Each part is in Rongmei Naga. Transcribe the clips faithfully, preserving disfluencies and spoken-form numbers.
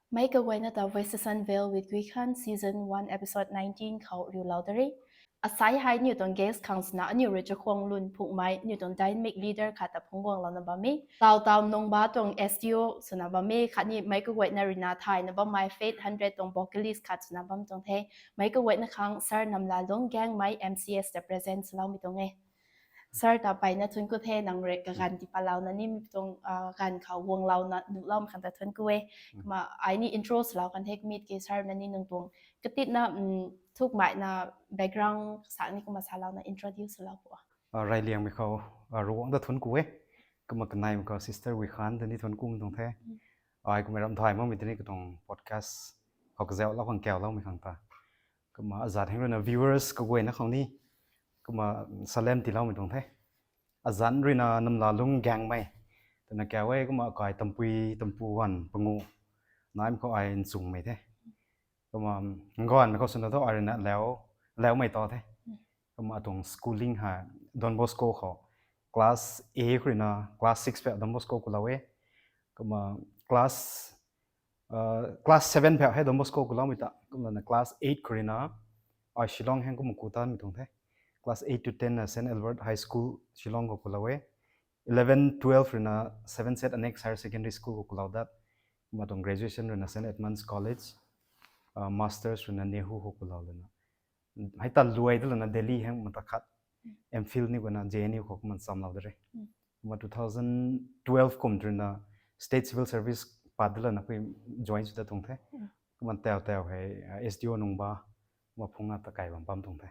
Mei kaguayna ta Voices Unveiled with Guikhan season one episode nineteen khou riulou da re. Asai hei aniu tuang guest khang swna aniu rui chakhwang lun phungmei aniu tuang dynamic leader khat ta phungc guanglouna bam e. Taw taw nungba tuang S D O swna bam e, khatni mei kaguayna ruina thayna bammei Faith Hundred tuang vocalist khat swna bam tuang the. Mei kaguayna khang Sir Namlalung Gangmei M C S ta present swloumei tuang e. Sir ta mpeyna thuanc ku the, nang rui kaganv tii palouna ni mi tuang ganv khou guanglouna nuhloumei khang ta thuanc ku e. Kumna ai ni intro swlou kan the, kumit ki sir na ni nang tuang katitna thukmeina background sa ni kumna salouna introduce swlou pu. Reyliangmei khou Ravguangc ta thuanc ku e. Kumna kaneimei khou sister Guikhan ta ni thuanc kumei tuang the. Ai kumna ram thay makmei ta ni katuang podcast khou kazauhlou khang kauloumei khang ta. Kumna azat heng ruina viewers kaguayna khou ni kumna salem tiiloumei tuang the. Azanc ruina Namlalung Gangmei twna kau e. Kumna akai tampui tampu ganv pangu naimei khou ai nchungmei the. Kumna nganvmei khou swna thu ai ruina lau laumei ta the. Kumna atuang schooling hei Don Bosco khou class A khou ruina class six phau Don Bosco khou lou e. Kumna class class seven phau hei Don Bosco khou loumei ta kumlana class eight khou ruina ai Shillong heng kumna ku tanmei tuang the. Class eight to ten na Saint Albert High School Shillong khou kulou e. Eleven twelve ruina Seven Set Annex Higher Secondary School khou kulou dat. Kumna tuang graduation ruina Saint Edmund's College, masters ruina NEHU khou kulou lana hei ta luai da lana Delhi heng mata khat M.Phil ni guayna J N U khou kumna chamlou da re. Kumna two thousand twelve kum ruina State Civil Service pat da lana khui join sw da tuang the. Kumna tau tau hei S D O nungba kumna phungna ta kai bam bam tuang the.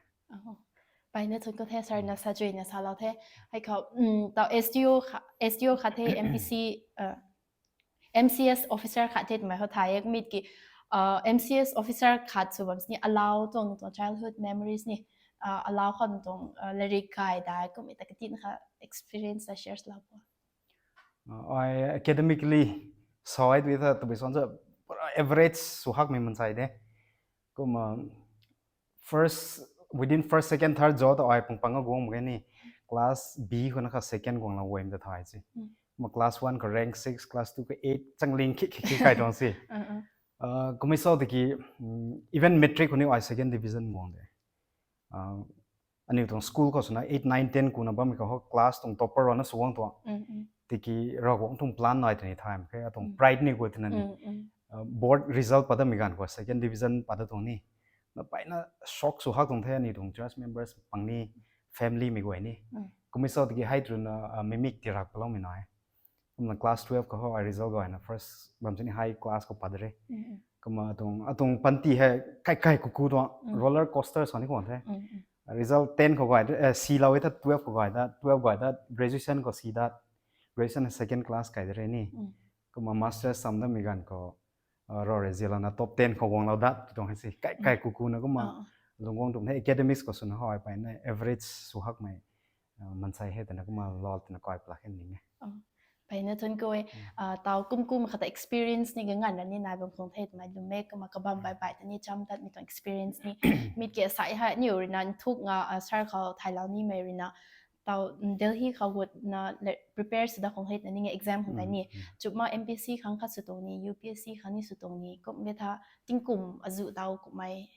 Mpeyna thuanc ku the sir, na sa chuina salou the. Hei khou taw S D O khat the, M P C M C S officer khat the twmei khou thay e. Kumit ki M C S officer khat sw bam sini alau tuang tuang childhood memories ni, alau khou tuang larik kai dai kumna ta katina kha experience ta share lou pu. Ai academically side with tabui san sa average sw hakmei mansei de. Kumna first, within first, second, third zo ta ai pang pang a guang mak e ni. Class B khou na kha second guanglou guay ta thay si. Kumna class one khou rank six, class two khou eight changling khi khi khi kai tuang si. Kumna sa tiki even matric khou ni ai second division guang de. Aniu tuang school khou swna eight, nine, ten kuna bammei khou class tuang topper rana sw guang tuang. Tiki Ravguangc tuang plan nai twni thay mak khe, atuang pride ni guay twna ni. Board result pat damei ganv khou second division pat da tuang ni. Na mpeyna shock sw hak tuang the aniu tuang church members pang ni, family mei guay ni. Kumna sa tiki hei twna mimik tirak paloumei nai. Kumna class twelve khou ai result guayna first bam sini high class khou pat da re. Kumna atuang panty hei kai kai kuku tuang roller coaster sa ni khwan the. Result ten khou guay si lou e ta twelve khou guay dat, twelve guay dat graduation khou si dat, graduation second class kai da re ni. Kumna masters sam damei ganv khou ro re zialana top ten khou guanglou dat tuang hei si kai kai kuku na kumna lung guang tuang the. Academics khou swna hei mpeyna average sw hakmei mansei hei twna kumna lol twna kai plak khe ning e. Mpeyna thuanc ku e. Taw kum kum khat ta experience ni ganganv ra ni nai bam khang the twmei lwm e. Kumna kabam bai bai ta ni cham tatmei tuang experience ni. Mit ke sai hei aniu ruina nthuk nga sir khou thaylou nimei ruina taw Delhi khou gutna prepare sw da khang the twna ning e, exam khang tei ni. Chupma M P S C khang khat sw tuang ni, U P S C khang ni sw tuang ni, kum ke tha tingkum azuh taw kummei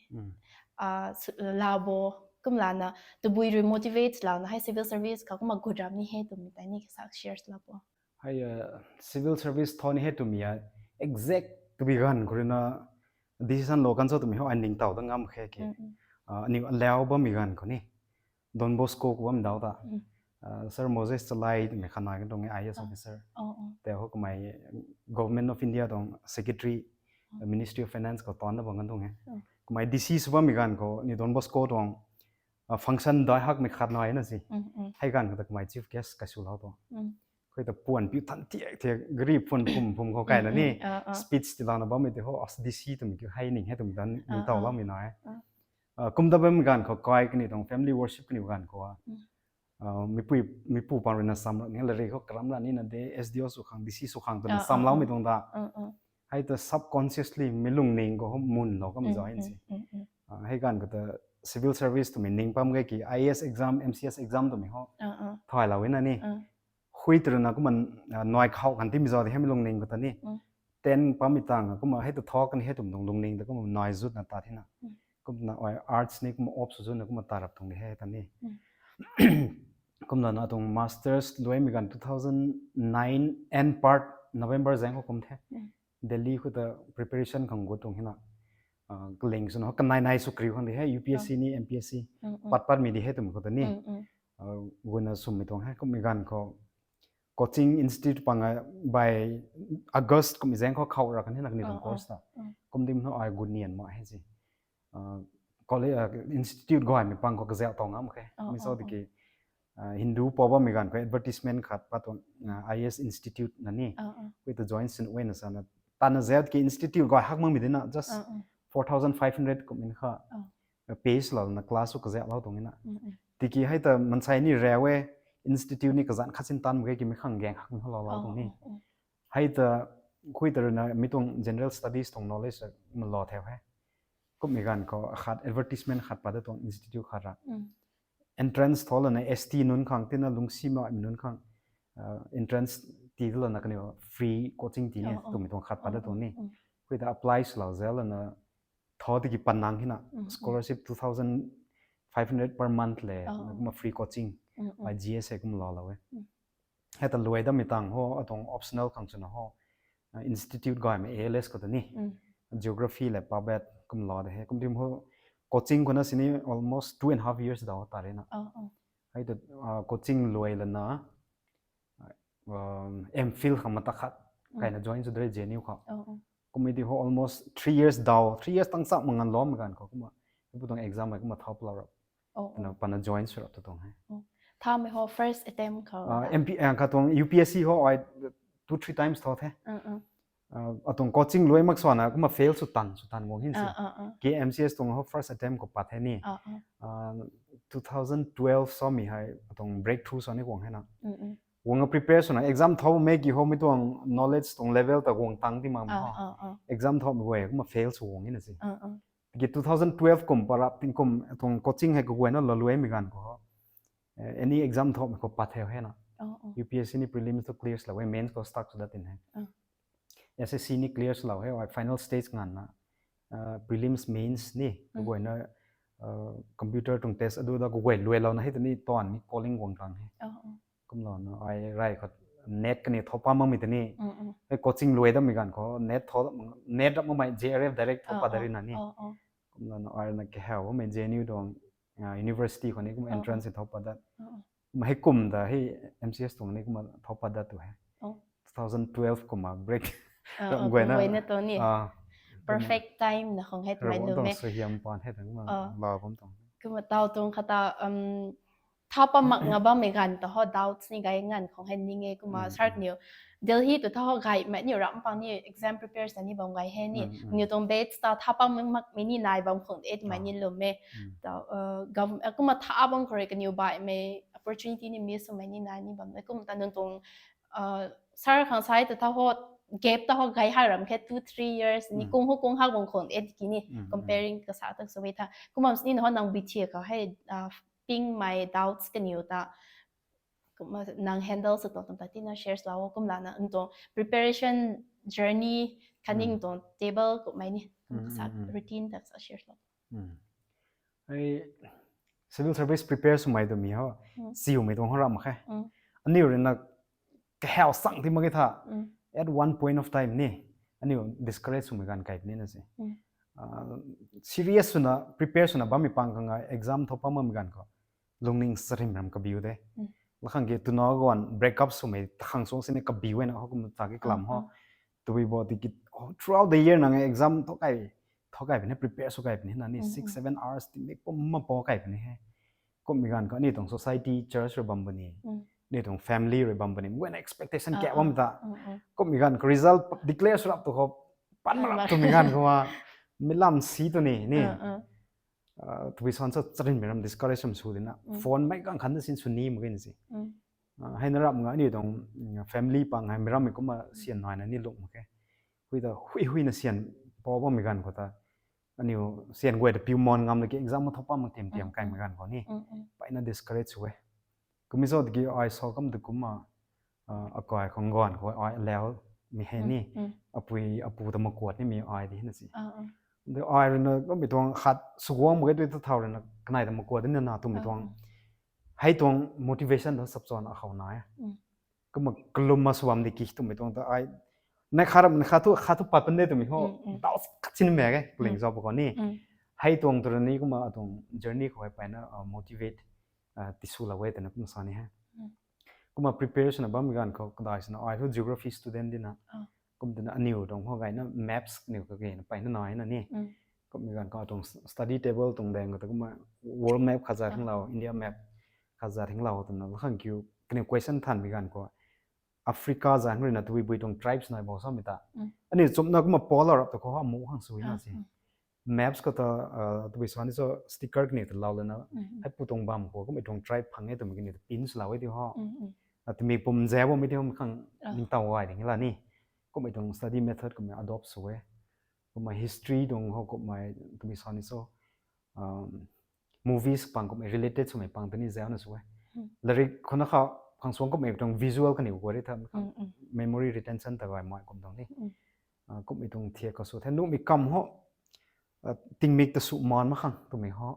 labo kumlana tabui rui motivate louna hei civil service khou kumna gut ram ni he twmei tei ni kasa share lou pu. Hei civil service tho ni he twmei a exact tabui ganv khou ruina decision lou kan cho twmei hou ai ningtow da ngam khe ki. Aniu alau bammei ganv khou ni Don Bosco khou bam daw ta Sir Moses Chalai twmei khanai kan tuang e, I A S officer. Tei hou kamei Government of India tuang secretary, Ministry of Finance khou taanna bam kan tuang e. Kamei D C sw bammei ganv khou ni Don Bosco tuang function dai hakmei khat nai na si. Hei ganv khou ta kamei chief guest kai swlou tuang. Khou ta puan piu than thiak thiak gari phun phum phum khou kaina ni speech tiilouna bammei tei hou D C twmei kiu hei ning he twmei ta ningtowloumei nai. Kum ta bammei ganv khou kai kaniw tuang family worship kaniw ganv khou a meipu pang ruina sam ra ni lari khou karam ra nina de S D O sw khang D C sw khang twna samloumei tuang ta. Hei ta subconsciously mi lungning khou hou munlou kam zay si. Hei ganv khou ta civil service twmei ning pam ge ki I A S exam, M C S exam twmei hou thaylou na ni. Hui twruna kumna nai khou kan timei zay de hei mi lungning khou ta ni. ten pam mi tang kumna hei ta thok kan hei tum tuang lungning ta kumna nai zut na ta thina. Kumna ai arts ni kumna op sw zut na kumna tarap tuang di hei ta ni. Kumna na tuang masters luai mi ganv two thousand nine end part November zaeng khou kum the. Delhi khou ta preparation khang gut tuang hina. Kaling swna ho kanai nai sw kriu khang di hei U P S C ni M P S C pat pat mi di hei tum khou ta ni. Guna swmei tuang hei kum mi ganv khou coaching institute pang by August kum mi zaeng khou khou ra kan hei na kani tuang course ta. Kum dim ho ai gut nian ma hei si. College institute guay mi pang khou kazauh tang am khe. Mi so tiki Hindu pau bam mi ganv khou advertisement khat pat tuang I A S institute na ni. Hui ta join sin wen na sana tana zat ki institute guay hak mang mi dina just four thousand five hundred kum in kha page lou na class u kazauh lou tuang ina. Tiki hei ta mansei ni railway institute ni kazan khat sin tan mak ge ki mi khang gang hak mi kha lou lou tuang ni. Hei ta khui ta rui na mi tuang general studies tuang knowledge ma lou theu he. Kum mi ganv khou khat advertisement khat pat da tuang institute khat ra. Entrance tho lana S T nunc khang tina lungsimei nunc khang entrance ti da lana kaniw free coaching ti ni tumei tuang khat pat da tuang ni. Khui ta apply swlou zat lana tho tiki panang hina scholarship two thousand five hundred per month le kumna free coaching I G S e kum lou lou e. Hei ta luai dam mi tang ho atuang optional khang swna ho institute guay mi A L S khou ta ni geography le pabet kum lou de he kum dim ho coaching khou na sini almost two and a half years dau ta re na. Hei ta coaching luai lana M Phil khang mata khat kaina join sw de re J N U khou. Kum mi di ho almost three years dau three years tang chak mangan lou mi ganv khou kumna hei pu tuang exam ai kumna thau plau rap pana join sw rap tu tuang he. Tha mi ho first attempt khou M P kha tuang U P S C ho ai two three times tho the. Atuang coaching luai mak swana kumna fail sw tan sw tan guang hin si. K M C S tuang ho first attempt khou pat the ni. Two thousand twelve so mi hei atuang breakthrough so ni guang he na. Guang prepare swna exam thau mek ki ho mi tuang knowledge tuang level ta guang tang ti mak mi ho. Exam thau mi guay kumna fail sw guang hina si. Tiki two thousand twelve kum parap tingkum tuang coaching hei kaguayna lou luai mi ganv khou ho any exam thau mi khou pat theu he na. U P S C ni prelims tu clear swlou e mains khou stuck sw dat tin he. S S C ni clear swlou he ai final stage nganvna prelims mains ni kaguayna computer tuang test adu da kaguay luai lou na hei ta ni tuan ni calling guang tang he. Kumlouna ai rai khou NET kani thou pa makmei ta ni. Hei coaching luai dam mi ganv khou NET thou, NET rap makmei J R F direct thou pa da ri na ni. Kumlouna ai na kahau bammei J N U tuang university khou ni kumna entrance thou pat dat. Kumna hei kum ta hei M C S tuang ni kumna thou pat dat tu he. Two thousand twelve kumna break ram guayna. Perfect time na khang hei twmei lu me. Suaihiam pan hei tang kumna la bam tuang. Kumna tau tuang khata tha pa mak nga bammei ganv ta ho doubts ni gay nganv khang hei ning e kumna sir niw Delhi tu tha ho gaymei niw ram pang ni exam prepare sa ni bam gay he ni. Niw tuang batch ta tha pa mak makmei ni nai bam khang e twmei ni lu me. Kumna tha bam khou rui kaniw baihmei opportunity ni miss swmei ni nai ni bam e kumna ta nang tuang sir khang sai ta tha ho gap ta ho gay ha ram khe two three years ni kung ho kung hak bam khang e tiki ni comparing kasa tak swmei tha. Kumna sini na ho nang bithe khou hei pingmei doubts kaniw ta kumna nang handle sw tuang tuang ta tina share lou kumlana nang tuang preparation journey khatni nang tuang table kummei ni kum kasa routine ta kasa share lou. Hei civil service prepare swmei twmei ho siumei tuang ho ram khe. Aniu rui na kahau sang ti mak e tha. At one point of time ni aniu discourage swmei ganv kai puni na si. Serious swna prepare swna bammei pang khang a exam thou pa makmei ganv khou lungning sarim ram kabiu de. Lakhang ki twna guan break up swmei takhang suang sini kabiu e na ho kum ta ki kalam ho. Tabui bo tiki throughout the year nang exam thou kai, thou kai puni prepare sw kai puni na ni six seven hours ti mik pum ma po kai puni he. Kummei ganv khou aniu tuang society church rui bam puni. Aniu tuang family rui bam puni. Mei guayna expectation kau bam ta. Kummei ganv khou result declare sw rap tu khou pan ma rap twmei ganv khou a mi lam si tu ni ni. Tabui san sa charinmei ram discourage ram sw dina phone mei kang khan na sin sw ni mak e na si. Hei na rap nga aniu tuang family pang hei mi rammei kumna sian naina ni luk mak khe. Hui ta hui hui na sian pau bammei ganv khou ta aniu sian guay ta piu mon ngam na ki exam ma thou pa mak tiam tiam kaimei ganv khou ni paina discourage sw e. Kummei zat ki ai sa kam tu kumna akai khang ganv khou ai lau mi hei ni. Apui apu ta makuat ni mi ai di na si. De ai rui na mi tuang khat suguang mak ge tu ta thau rui na kanai ta makuat di na na tu mi tuang. Hei tuang motivation ta sap chon a khou na e. Kumna kalum ma suam di ki tu mi tuang ta ai. Na kha ram na kha tu kha tu pat pan de tu mi ho. Dau khat sin me ge pling zo pa ko ni. Hei tuang tu ni kumna tuang journey khou hei pai na motivate ti su la we ta na kumna sa ni he. Kumna preparation a bam ganv khou kadai sina ai thu geography student di na. Kum tina aniu tuang ho gay na maps niu ka gay na pai na nai na ni. Kum mi ganv khou tuang study table tuang deng khou ta kumna world map khat za thing lau, India map khat za thing lau tu na khang kiu kaniw question than mi ganv khou Africa zang rui na tui bui tuang tribes nai bo sa mi ta. Aniu chumna kumna polar rap ta khou ha mu khang sui na si. Maps khou ta tui sa ni so sticker kaniw ta lau lana hei pu tuang bam khou kumna tuang tribe phang e tu mi kaniw ta pin sw lau e ti ho. Tumi pum ze bo mi ti ho mi khang ningtow gay ding la ni. Kumna tuang study method kumna adopt sw e. Kumna history tuang ho kumna tumi sa ni so movies pang kumna related swmei pang tani zau na sw e. Larik khou na kha khang suang kumna tuang visual kaniw khou ri tha memory retention ta gay mai kum tuang ni. Kumna tuang thiak khou sw the nuhmei kam ho tingmik ta sw maan ma khang twmei ho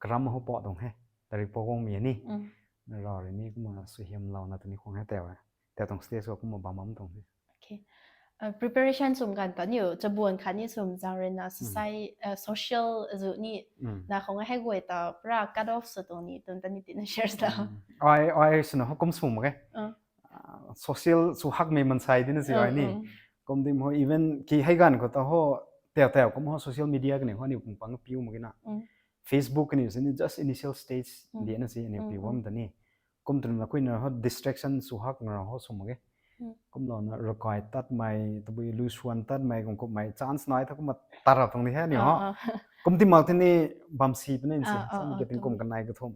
karam ho pa tuang he. Larik pa guang mi ni. Ra ri ni kumna suaihiam lau na tani khwang he tau e. Tau tuang stage khou kumna bam bam tuang he. Preparation sum ganv ta niu chabuan khat ni sum zang rui na society social zu ni na khwang hei guay ta pra cut off sw tuang ni tun ta ni tina share ta. Ai ai suna ho kum sum mak e. Social sw hakmei mansei di na si ai ni. Kum di mo even ki hei ganv khou ta ho tau tau kum ho social media kaniw ho aniu pung pang piu mak e na. Facebook kaniw si ni just initial stage di na si aniu piu bam ta ni. Kum twna kuina ho distraction sw hak na ho sw mak e. Kumlou na rakai tatmei tabui lusuan tatmei kum kummei chance nai tha kumna tat rap tuang di he aniu ho. Kum ti mak tini bam si puni si sam ke tingkum kanei kathum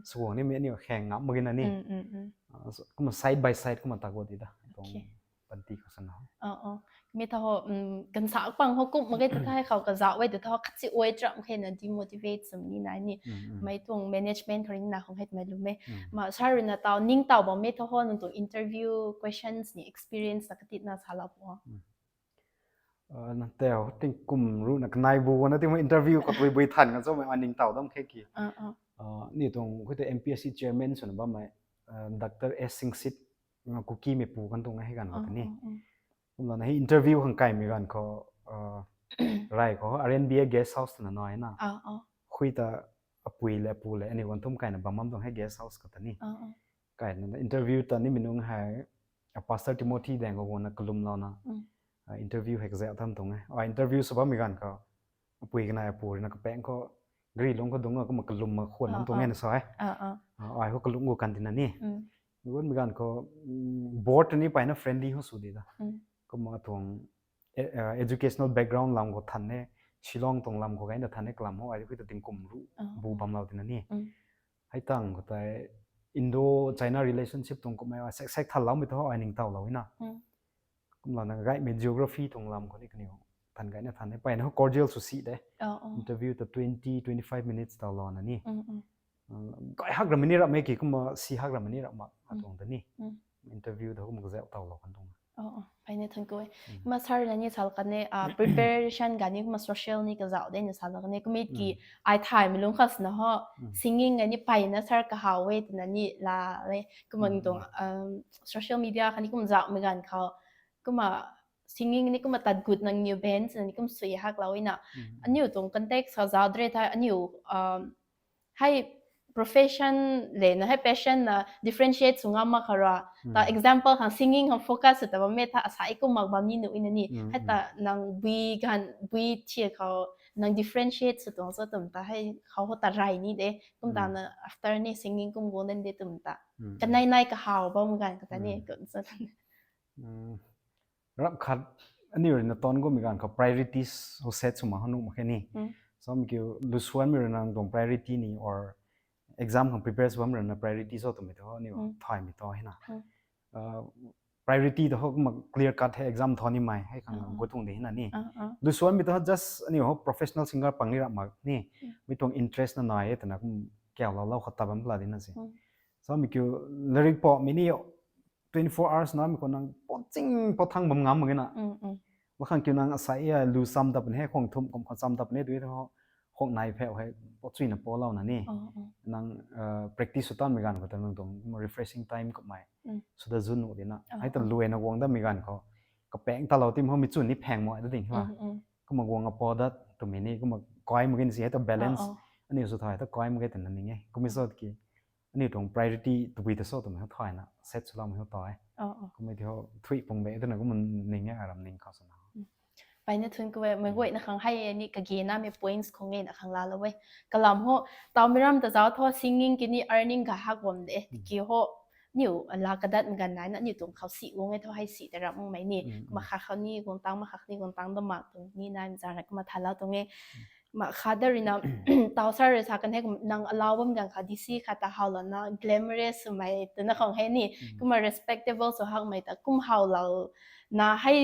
suang ni mi aniu kheng ngam mak e na ni. Kumna side by side kumna ta gu di da tuang panty khou sana ho. Mi tha ho gansa pang ho kum mak e ta thai khou kazauh e ta tha ho khatsi oi tram khe na demotivate sum ni nai ni. Mei tuang management khou ri na khwang hei mei lum e. Ma sa rui na tau ningtow bam mi tha ho nang tuang interview questions ni experience na katit na sa lou pu. Na tau tingkum ru na kanei bu na ti interview khou bui bui than kan so mei a ningtow dam khe ki. Ni tuang khui ta MPSC chairman swna bammei Doctor S Singsit Kukimeipu kan tuang hei ganv khou ta ni. Kumlana hei interview khang kaimei ganv khou rai khou RNBA guest house twna nai na. Khui ta apui le apu le aniu ganv thum kaina bam bam tuang hei guest house khou ta ni. Kaina interview ta nimei nung hei Pastor Timothy dang khou guangna kalumlouna interview hei kazauh tham tuang e. Interview sw bammei ganv khou apui kanei apu rui na kapaeng khou gari lungc khou dungc kumna kalum ma khwan nam tuang e na sa e. Ai khou kalum gu kan tina ni. Gunmei ganv khou board ni paina friendly ho sw di ta. Kumna tuang educational background lam khou than e, Shillong tuang lam khou gayna than e kalam ho ai khui ta tingkum ru bu bamlou tina ni. Hei tang khou tei Indo-China relationship tuang kummei sek sek thanloumei ta ho ai ningtowlou na. Kumlana gaymei geography tuang lam khou ni kaniw than gayna than e paina ho cordial sw si de. Interview ta twenty twenty five minutes tawlouna ni. Gay hak ramei ni ramei ki kumna si hak ramei ni ram mak atuang ta ni. Interview ta kumna kazauh tawlou kan tuang. Paina thank you. Ma sir na ni sal kan e preparation ga ni kumna social ni kazauh de ni sal kan e kumit ki ai thaymei lungc khou swna ho singing ga ni paina sir kahaw e twna ni la le kumna ni tuang social media kha ni kumna zauhmei ganv khou kumna singing ni kumna tat gut nang niw band na ni kum sui haklou na. Aniu tuang context khou zauh dre tha aniu hei profession le na hei passion na differentiate sw ngam mak khou ra. Ta example khang singing khang focus sw ta bam e tha asai kum mak bam ni nuh na ni. Hei ta nang bui gan bui thia khou nang differentiate sw tuang so twm ta hei khou ho ta rai ni de. Kum ta na after ni singing kum guang den de twm ta kanei nai kahaw bam ganv kata ni kum so. Rap khat aniu rui na tawn gumei ganv khou priorities ho set sw mak ho nuh mak khe ni. Samei kiu lusuanmei rui na tuang priority ni or exam khang prepare sw bammei rui na priorities ho twmei tu aniu thaymei tu hei na. Priority ta ho kumna clear cut hei exam thaw nimei hei khang gu tuang de hei na ni. Lusuanmei tu ho just aniu ho professional singer pang ni rap mak ni. Mi tuang interest na nai e twna kum kiaulou lou khou ta bam pla di na si. Samei kiu larik pamei ni twenty four hours na mi khou nang poching pothang bam ngam mak na. Makhang kiu nang asai a lu cham tap ne, khong thum kum khou cham tap ne, tu ho khong nai pheu hei pochuina po lou na ni. Nang practice sw tan mi ganv khou ta nang tuang refreshing time kummei suda zun u di na. Hei ta luai na guang da mi ganv khou kapeng ta lou tim ho mi chun ni pheng mo da ding ha. Kumna guang apo dat twmei ni kumna kai mak gin si hei ta balance. Aniu sw thai ta kai mak ge twna ning e. Kumna sot ki aniu tuang priority tabui ta sot twmei ho thai na set sw lou mei ho tai. Kumna ti ho thui pung be twna kumna ning e aram ning khou sw na. Pai na thun ku e, mei guay na khang hei ni kage na mei points khong e na khang la lou e. Kalam ho, tau mi ram ta zau tho singing ki ni earning ga hak bam de. Ki ho, niu la kadat mi gan nai na niu tuang khou si guang e tho hei si ta ram mei ni. Ma kha khou ni guang tang, ma kha ni guang tang da mak tuang ni nai mi zan na kumna tha lau tuang e. Ma kha da ri na, tau sa rui sa kan hei kum nang alau bam gan kha D C kha ta hau la na glamorous mei tu na khong hei ni. Kumna respectable sw hak mei ta kum hau lau na hei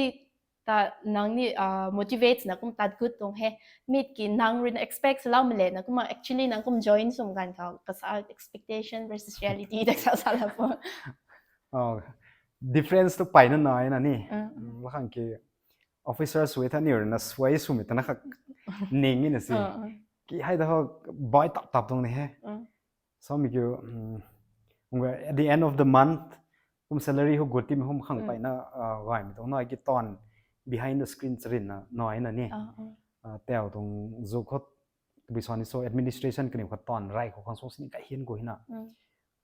ta nang ni motivate na kum tat gut tuang he. Mit ki nang rui na expect sw lau mei le na kumna actually nang kum join sw gan kha kasa expectation versus reality ta sa sa la po. Difference tu pai na nai na ni. Makhang ki officers sw e tha niu rui na suai sw mei ta na kha ning ni na si. Ki hei ta ho bai tap tap tuang ni he. Samei kiu, at the end of the month kum salary ho gut ti mi hom khang pai na gaymei tuang nai ki ton behind the screen charin na nai na ni. Tau tuang zu khou tabui sa ni so administration kaniw kha ton rai khou khang so sini kai hian khou hina.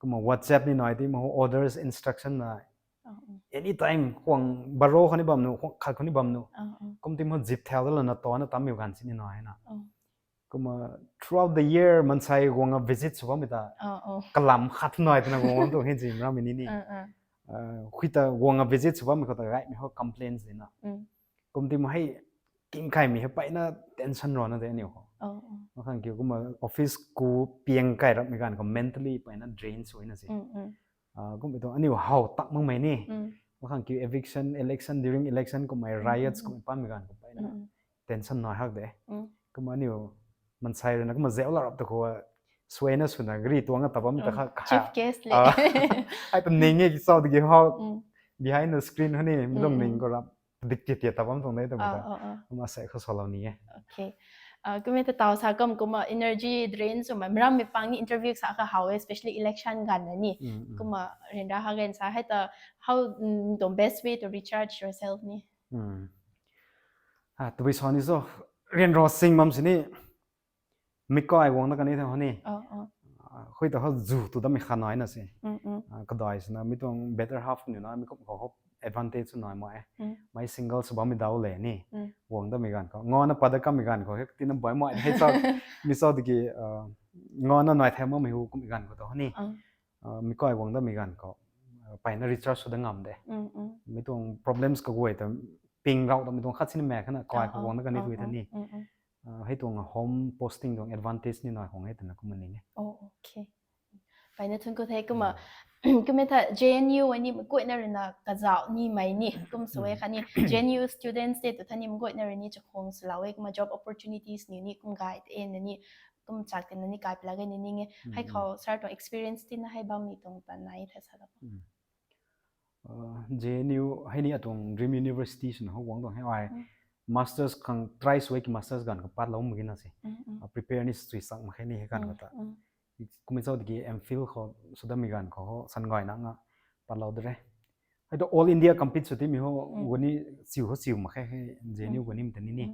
Kumna WhatsApp ni nai ti ma ho orders instruction na anytime khwang baro khou ni bam nu, khwang khat khou ni bam nu. Kum ti ma ho zip thau da la na to na tam mi gan sini nai na. Kumna throughout the year mansei guang a visit sw bammei ta kalam khat nai twna guang tu hin zim ram ni ni. Hui ta guang a visit sw bammei khou ta gaymei ho complaints di na. Kum ti ma hei king kaimei hei pai na tension ro na de aniu ho. Makhang kiu kumna office ku piang kai rapmei gan khou mentally pai na drain sw na si. Kum tu aniu hau tak makmei ni. Makhang kiu eviction, election, during election kummei riots kummei pammei gan khou pai na tension nai hak de. Kumna aniu mansei rui na kumna zeu la rap ta khou suai na sw na gari tuang a ta bam ta kha chief guest le. Ai ta ning e ki sau digi ho behind the screen ho ni mi dong ning khou rap dik ti ti ta bam tuang de ta. Kumna sei khou sw lou ni e. Kumna ta tau sa kum kumna energy drain sw mei ram mei pang ni interview sa kha hau e, especially election gan na ni. Kumna rin ra ha gan sa hei ta how the best way to recharge yourself ni. Tabui sa ni so rin ro sing bam sini mi kai guang na kani tha ho ni. Hui ta ho zu tu dam mi kha nai na si. Kadai sina mi tuang better half ni na mi kum khou ho advantage sw nai mai. Mai single sw bam mi dau le ni. Guang dam mi gan khou ngo na pada kam mi gan khou hek ti na bai mai hei sa mi sa digi ngo na nai thai ma mi hu kum mi gan khou ta ho ni. Mi kai guang dam mi gan khou pai na recharge sw da ngam de. Mi tuang problems kaguay ta ping rau ta mi tuang khat sini mek khana kai khou guang na kani tu ta ni. Hei tuang home posting tuang advantage ni nai khong hei twna kumna ning e. Pai na thun khou the kumna kumna tha J N U ai ni mei guay na rui na kazauh ni mei ni kum sw e kha ni J N U students te tu tha ni mei guay na rui ni chakhwang sw lou e kumna job opportunities ni ni kum gay te na ni kum chak te na ni kai pla ge ni ning e. Hei khou sir tuang experience ti na hei bam mi tuang ta nai tha sa la. J N U hei ni atuang dream university swna ho guang tuang hei ai masters khang try sw e ki masters gan khou pat lou mak gina se. Prepare ni sui sak mak khe ni hei gan khou ta. Kumna chau diki M Phil khou sw dam mi gan khou ho san gay na nga pat lou de re. Hei tu all India compete sw ti mi ho guni chiu ho chiu mak khe hei J N U guni mi ta ni ni.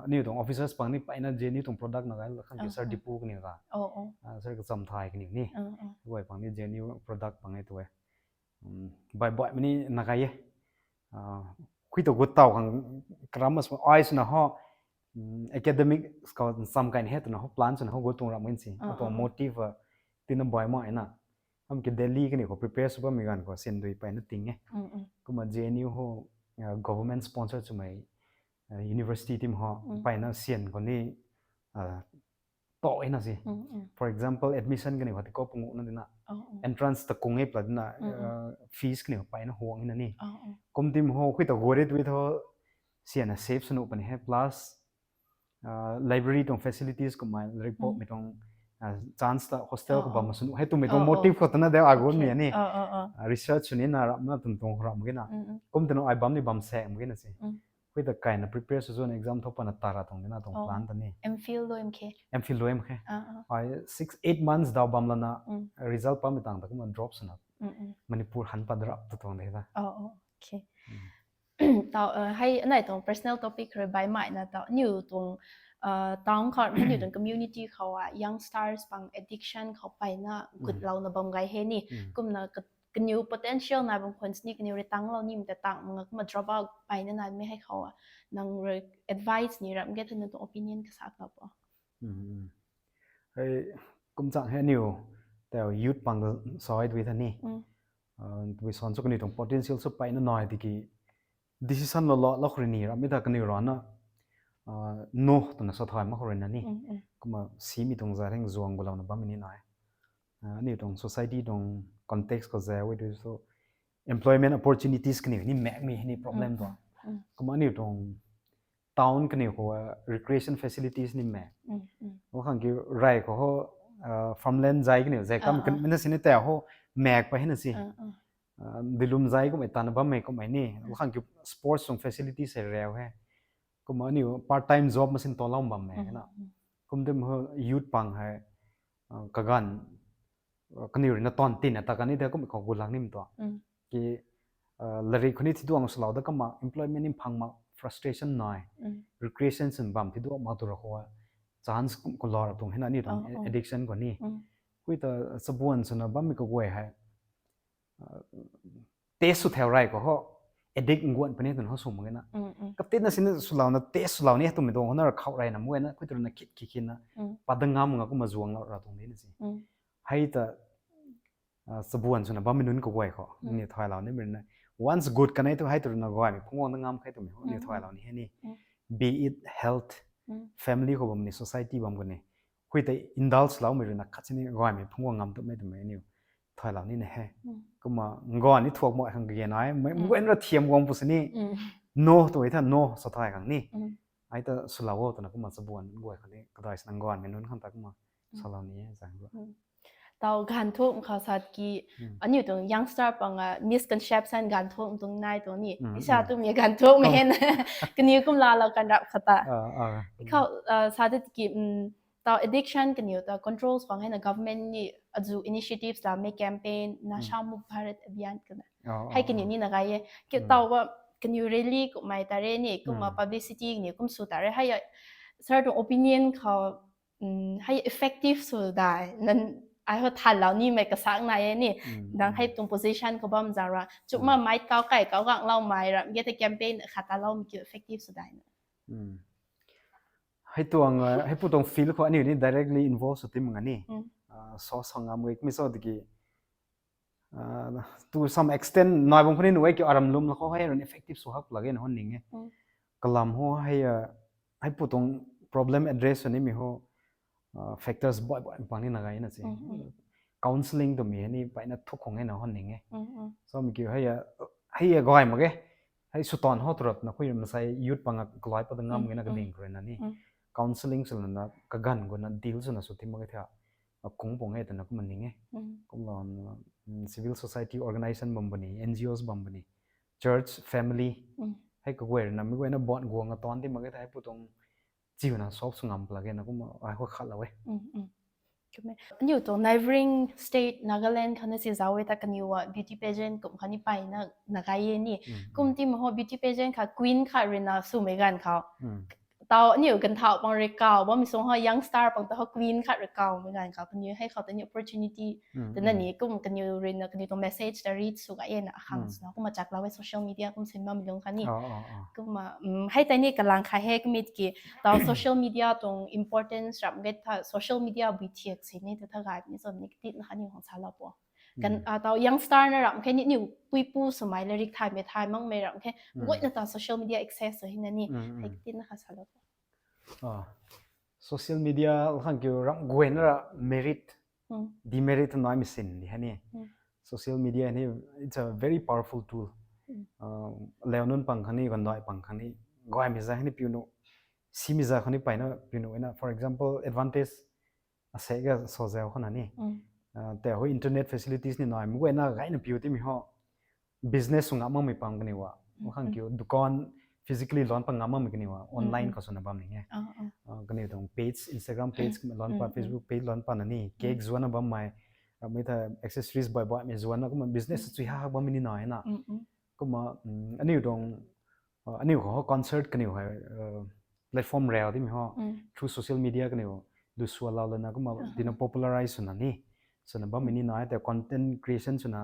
Aniu tuang officers pang ni pai na J N U tuang product na gay la khang ki sir Dipu kaniw ga, sir Kachamthai kaniw ni. Guay pang ni J N U product pang e tu e. Bai bai mani na gay e. Khui ta gut tau khang karam mas ai swna ho academic khou sam kai ni he twna ho plan swna ho gut tuang ram ngan si atuang motive tina bai mai na. Am ki Delhi kaniw khou prepare sw bam mi gan khou syan dui pai na ting e. Kumna J N U ho government sponsor swmei university team ho pai na syan khou ni toh e na si. For example admission kaniw khou ti kau pungu na dina, entrance ta kung e pla dina, fees kaniw pai na huang na ni. Kum team ho khui ta gori tui tho syan na save swnu pani he plus library tuang facilities kummei report mi tuang chance ta hostel khou bam sw nuh hei twmei tuang motive khou tana de agu mi ni research sw ni na ramna tuang tuang ram ge na kum tana ai bam ni bam se mak ge na se. Hui ta kaina prepare sw zuna exam thou pana tara tuang dina tuang plan ta ni. MPhil loi mak khe. MPhil loi mak khe. Ai six eight months daw bam lana result pam tang ta kumna drop swna Manipur han pat rap tu tuang de ta. Tau hei anai tuang personal topic rui bai mai na tau niu tuang town khou niu tuang community khou a youngsters pang addiction khou paina gutlouna bam gay hei ni kumna kaniw potential nai bam khwan sini kaniw rui tanglou ni mta tang manga kumna drop out paina naimei hei khou a nang rui advice ni ram ge thanu tuang opinion kasak lou po. Hei kumchang hei niu tau youth pang soi dui tha ni tui san chu kaniw tuang potential sw paina nai tiki decision lou lou lou khou rui ni ram mi ta kaniw rana no twna sa thay mak khou rui na ni kumna simi tuang za reng zuang gulouna bam ni nai. Aniu tuang society tuang context khou za we tu so employment opportunities kaniw ni mak mi ni problem tuang kumna aniu tuang town kaniw khou recreation facilities ni mak o khang ki rai khou ho farmland zai kaniw zai kam kaniw na sini ta ho mak pa hei na si dilum zai kummei tana bammei kummei ni o khang ki sports tuang facilities hei rau he kumna aniu part time job masin tolou bammei na kum de youth pang hei kaganv kaniw rui na tawn tina ta kani de kum khou gulang nim tuang ki lari khou ni thiduang swlou da kumna employment ni phang mak frustration nai recreation swn bam thiduang mak tu ra khou chance kum khou lou ra tuang hei na ni tuang addiction khou ni hui ta chabuan swna bammei kaguay hei test sw thau rai khou ho addict nguan puni twna ho sw mak ge na katina sini swlouna test swlou ni twmei tuang ho na ra khou rai na mak ge na khui tu na khit khit khit na pat da ngam nga kumna zuang lou ra tuang di na si hei ta chabuan swna bammei nunc kaguay khou ni thaylou nimei rui na once good kanei tu hei tu rui na gaymei phungc guang da ngam khe twmei ni thaylou ni hei ni be it health family khou bam ni society bam khou ni hui tei indulge loumei rui na khat sini gaymei phungc guang ngam twmei twmei niu thaylou ni na he kumna ngan ni thuak mak khang kage nai mei mei ra thiam guang pu sini no tu tha no sa thay khang ni ai ta swlou o twna kumna chabuan guay khang ni kadai sina gaymei nunc khang ta kumna salou ni e zang ru tau ganv thuk khou sat ki aniu tuang youngster pang a misconception ganv thuk tuang nai tuang ni isa twmei ganv thuk mei hen kaniw kum laalou kan rap khata khou sat ki tau addiction kaniw ta controls khwang hei na government ni azu initiatives la mei campaign Nasha Mukt Bharat Abhiyan kana hei kaniw ni na gay e ki tau ba kaniw rally kummei ta re ni kumna publicity kaniw kum sw ta re hei sir tuang opinion khou hei effective sw dai nan ai ho thanlou nimei kasak nai e ni nang hei tuang position khou bam zang ra chukma mei kau kai kau gangloumei ram ge ta campaign khat taloumei kiu effective sw dai na hei tuang hei pu tuang field khou aniu ni directly involve sw ti mak nga ni so so ngam gei mi so tiki to some extent nai bam khou ni nuh e kiu aram lwm la khou hei run effective sw hak lage na hon ning e kalam ho hei hei pu tuang problem address sw nimei ho factors boi boi pang ni na gay na si counselling twmei hei ni paina thuk khwang e na hon ning e so mi kiu hei hei gay mak ge hei swtan ho tu rap na khui masai youth pang a kalai pat ngam ge na kading khou rui na ni counselling swlana kaganv guna deal swna sw ti mak ge thia kung pung e twna kumna ning e kumna civil society organisation bam puni NGOs bam puni church family hei kaguay rui na mi guayna bot guang a tan ti mak ge thei hei pu tuang chiuna sok sw ngam pla ge na kumna ai khou khatlou e Aniu tuang neighbouring state Nagaland khou na si zauc e ta kaniw a beauty pageant kum khatni payna na gay e ni. Kum ti ma ho beauty pageant kha queen khat rui na swmei ganv khou, tau aniu ganvthau pang rui kaw bammei sung ho young star pang ta ho queen khat rui kawmei ganv khou kaniw hei khou ta ni opportunity twna ni kum kaniw rui na kaniw tuang message ta reach sw gay e na akhang swna kumna chaklou e social media kum sin bammei lung khatni. Kumna hei tei ni kalang kha he kummei ki tau social media tuang importance ram ge tha social media bui thiak si ni ta tha gay ni so ni katit na khatni khang salou po. Tau young star na ram khe ni niw puipu swmei lairik thaymei thay makmei ram khe guayna ta social media access sw hina ni hei katit na kha salou po. Social media khang kiu ram guayna ra merit demerit naimei sin di hei ni. Social media ni it's a very powerful tool. Leu nunc pang khang ni gandai pang khang ni gaymei za khang ni piu nu simei za khang ni payna piu nu na for example advantage asek ga so zau khou na ni. Tei hui internet facilities ni nai, mei guayna gayna piu timei ho business sw ngam makmei pang kaniw a. Khang kiu dukan physically lan pa ngam makmei kaniw a, online khou swna bam ni e. Kaniw tuang page, Instagram page lon pa, Facebook page lon pa na ni, cake zuanna bammei, ramei ta accessories bai baimei zuanna kumna business chui ha ha bammei ni nai na. Kumna aniw tuang aniw khou concert kaniw hei platform rau dimei ho through social media kaniw lu sua lau lana kumna tina popularize swna ni, swna bammei ni nai. Tei content creation swna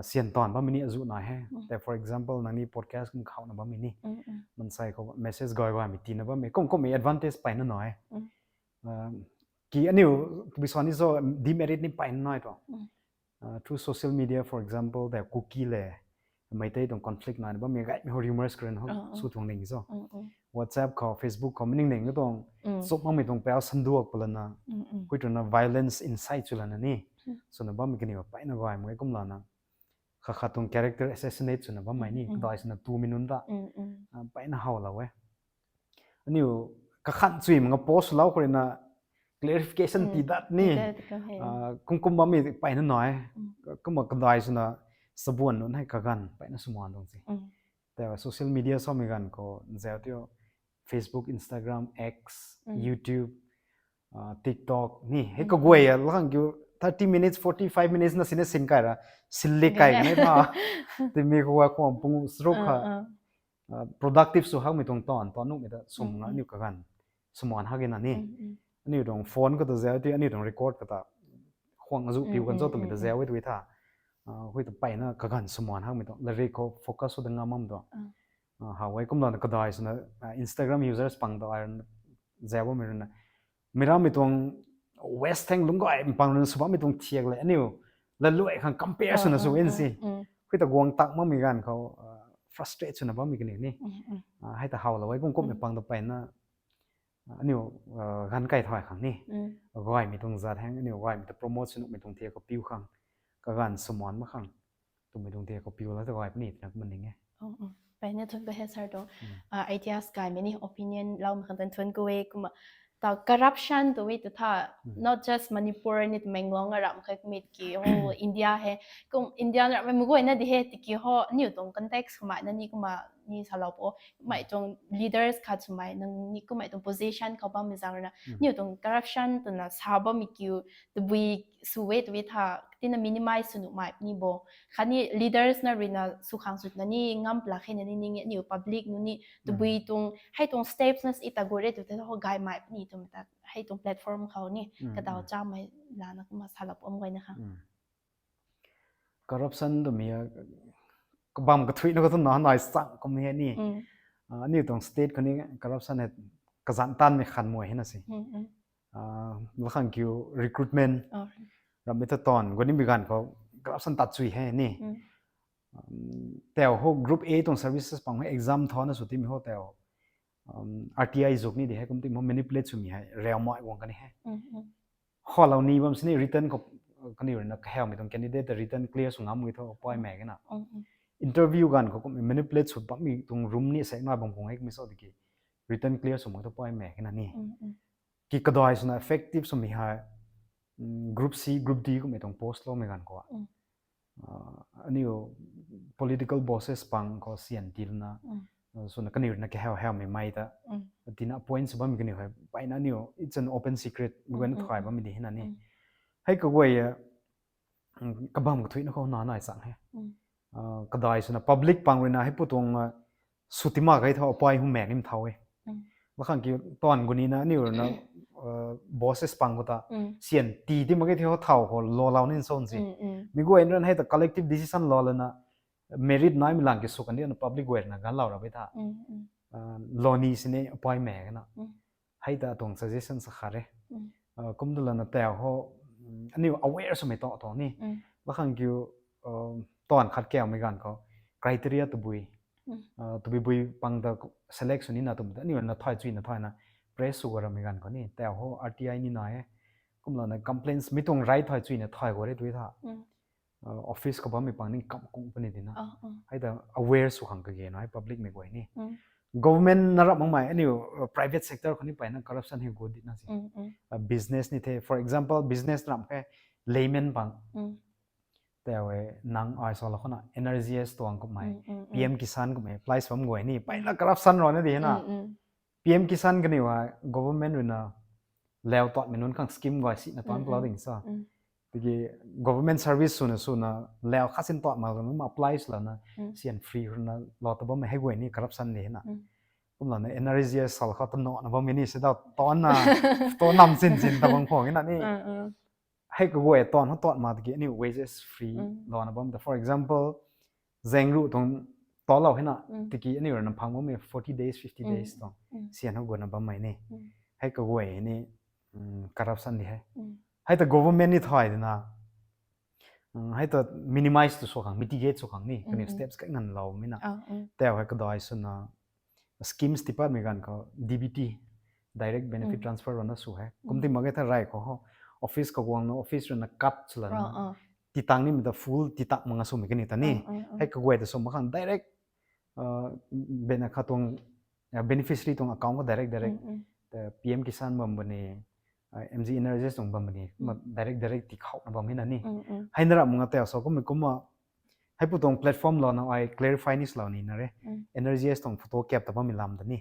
sian taanv bammei ni azu nai he. Tei for example nangniw podcast kum khou na bammei ni, mansei khou message gay gaymei tina bammei kum kummei advantage payna nai. Ki aniw tabui sa ni so demerit ni payna nai tuang. Through social media, for example, tei Kuki le Meitei tuang conflict naina bammei gaymei ho rumors karen ho sw tuang ning so. WhatsApp khou, Facebook khou mei ning ning tuang chuk makmei tuang pau sanduak palana hui tuang na violence incite sw lana ni, swna bammei kaniw payna gaymei kum lana kha khat tuang character assassinate swna bammei ni kadai swna tumei nunc ta payna howlou e. Aniw kakhan chui manga post lou khou rui na clarification ti dat ni kum kum bammei payna nai. Kumna kadai swna sabuan nunc hei kaganv payna swmaan tuang si. Tei social media samei ganv khou zau tio Facebook, Instagram, X, YouTube, TikTok ni hei kaguay a lakhang kiu thirty minutes, forty five minutes na sina sin kai ra, silli kai kane tha. Timi khou khwang pung sruk kha productive sw hakmei tuang taanv taanv nuhmei ta swm nga aniw kaganv swmaan hak na ni. Aniw tuang phone khou ta zau tio aniw tuang record khou ta khwang azu piu kan cho twmei ta zau e tui tha. Hui ta payna kaganv swmaan hakmei tuang larik khou focus sw da ngam mam tuang. How e kum lana kadai swna Instagram users pang ta zau bammei rui na meic rammei tuang west thang lungc gay pang rui na sw bammei tuang thiak le aniw laluai khang compare swna sw e si. Hui ta guang tak makmei ganv khou frustrate swna bammei kaniw ni hei ta howlou e kum kummei pang ta payna aniw ganv kai thay khang ni gaymei tuang zat hang aniw gaymei ta promote sw nuhmei tuang thiak khou piu khang kaganv swmaan mak khang twmei tuang thiak khou piu la ta gay puni twna kumna ning e. Payna thun ko he sir tuang ideas gaymei ni opinion loumei khang tan thun ko e kumna ta corruption tw e ta tha not just Manipur ni Tamenglong a ram khe kumit ki whole India he kum India na ramei mei guayna di he tiki ho aniw tuang context khou mei na ni kumna ni salou po mei tuang leaders khat swmei nang ni kummei tuang position khou bammei zaeng rui na aniw tuang corruption twna sa bammei kiu tabui sw e tw e tha tina minimize sw nuhmei ni bo. Khatni leaders na rui na sw khang swna ni ngam pla khe na ni ning aniw public nunc ni tabui tuang hei tuang steps na si ta gu re tw te ho gaymei puni twmei ta hei tuang platform khou ni kadaw chamei lana kumna salou pom guayna khang. Corruption twmei kabam kathuina khou tu na nai chang kum he ni. Aniw tuang state khou ni corruption hei kazanc tanmei khan mei hena si. Lakhang kiu recruitment rammei ta taanv guni bi ganv khou corruption tat chui he ni. Tau ho group A tuang services pang ho exam thauna sw timei ho tau R T I zuk ni di he kum timei ho manipulate swmei hei raumei guang kani he. Khalou ni bam sini written khou kaniw rui na kahaumei tuang candidate ta written clear sw ngam gei tho paymei kena. Interview ganv khou kum manipulate sw bammei tuang room ni sek nai bam khang e kumei so tiki written clear sw mak tho paymei kena ni. Ki kadai swna effective swmei hei group C, group D kummei tuang post loumei ganv khou aniw political bosses pang khou sian tilna swna kaniw rui na kahau haumei mei ta tina appoint sw bammei kaniw hei payna aniw it's an open secret mei guayna thay bammei di hena ni. Hei kaguay kabam kathuina khou na nai chang he. Kadai swna public pang rui na hei pu tuang sw tima gei tho apai hu mak ni thau e. Lakhang kiu taanv guni na aniw rui na bosses pang khou ta sian ti ti mak gei tho thau khou lou lou ni son si. Mei guayna rui na hei ta collective decision lou lana merit naimei lang ki sw kan di na public guay rui na ganlou ra bei tha. Lou ni sini apai mak kena. Hei ta tuang suggestion sa khat e. Kum tu lana tau ho aniw aware swmei ta tuang ni. Lakhang kiu taanv khat kaumei ganv khou criteria tabui tabui bui pang ta select sw nina twmei ta aniw na thay chuina thayna press sw ga ramei ganv khou ni tau ho R T I ni nai e. Kum lana complaints mei tuang right thay chuina thay ga re tw e tha. Office khou bammei pang ni kam kung puni tina. Hei ta aware sw khang kage na hei public mei guay ni. government na rap makmei aniu private sector khou ni mpeyna corruption hei gu di na si. Business ni the, for example business ram khe, layman pang, tei nang ai sa la khou na N R E G S tuang kummei, P M Kisan kummei apply sw bam guay ni mpeyna corruption rana di na. P M Kisan kaniw hei government ruina lau tuanmei nunc khang scheme guay sina tuan palau ding sa. Tiki government service swna swna lau khat sin tuan mak lana apply swlana sian free ruina lau ta bammei hei guay ni corruption di na. Kumlana N R E G S sal khou ta nana bammei ni sida tuanna, tuan nam sin sin ta bang khwang na ni. Hei kaguay tuan hou tuan mak tiki aniu wages free lana bam ta, for example zeng ruh tuang tuanlou hei na, tiki aniu ruina phang bammei forty days, fifty days tuang sian hou guana bammei ni. Hei kaguay ni corruption di hei. Hei ta government ni thay di na, hei ta minimize tu sw khang, mitigate sw khang ni kaniw steps kai nganloumei na. Tei hei kadai swna schemes tiipatmei ganv khou D B T, direct benefit transfer rana sw hei. Kumti mak ge tha rey khou ho, office kaguangna office ruina cut swlana titang nimei ta full titak mak nga swmei kaniw ta ni. Hei kaguay ta sw mak khang direct bena kha tuang beneficiary tuang account khou direct direct P M Kisan bam bam ni, M G N R E G S tuang bam bam ni kumna direct direct tii khouna bam hei na ni. Hei na rap mak nga tei sa kummei kumna hei pu tuang platform lana ai clarify ni swlou ni na re. N R E G S tuang photo kap ta bammei lam ta ni,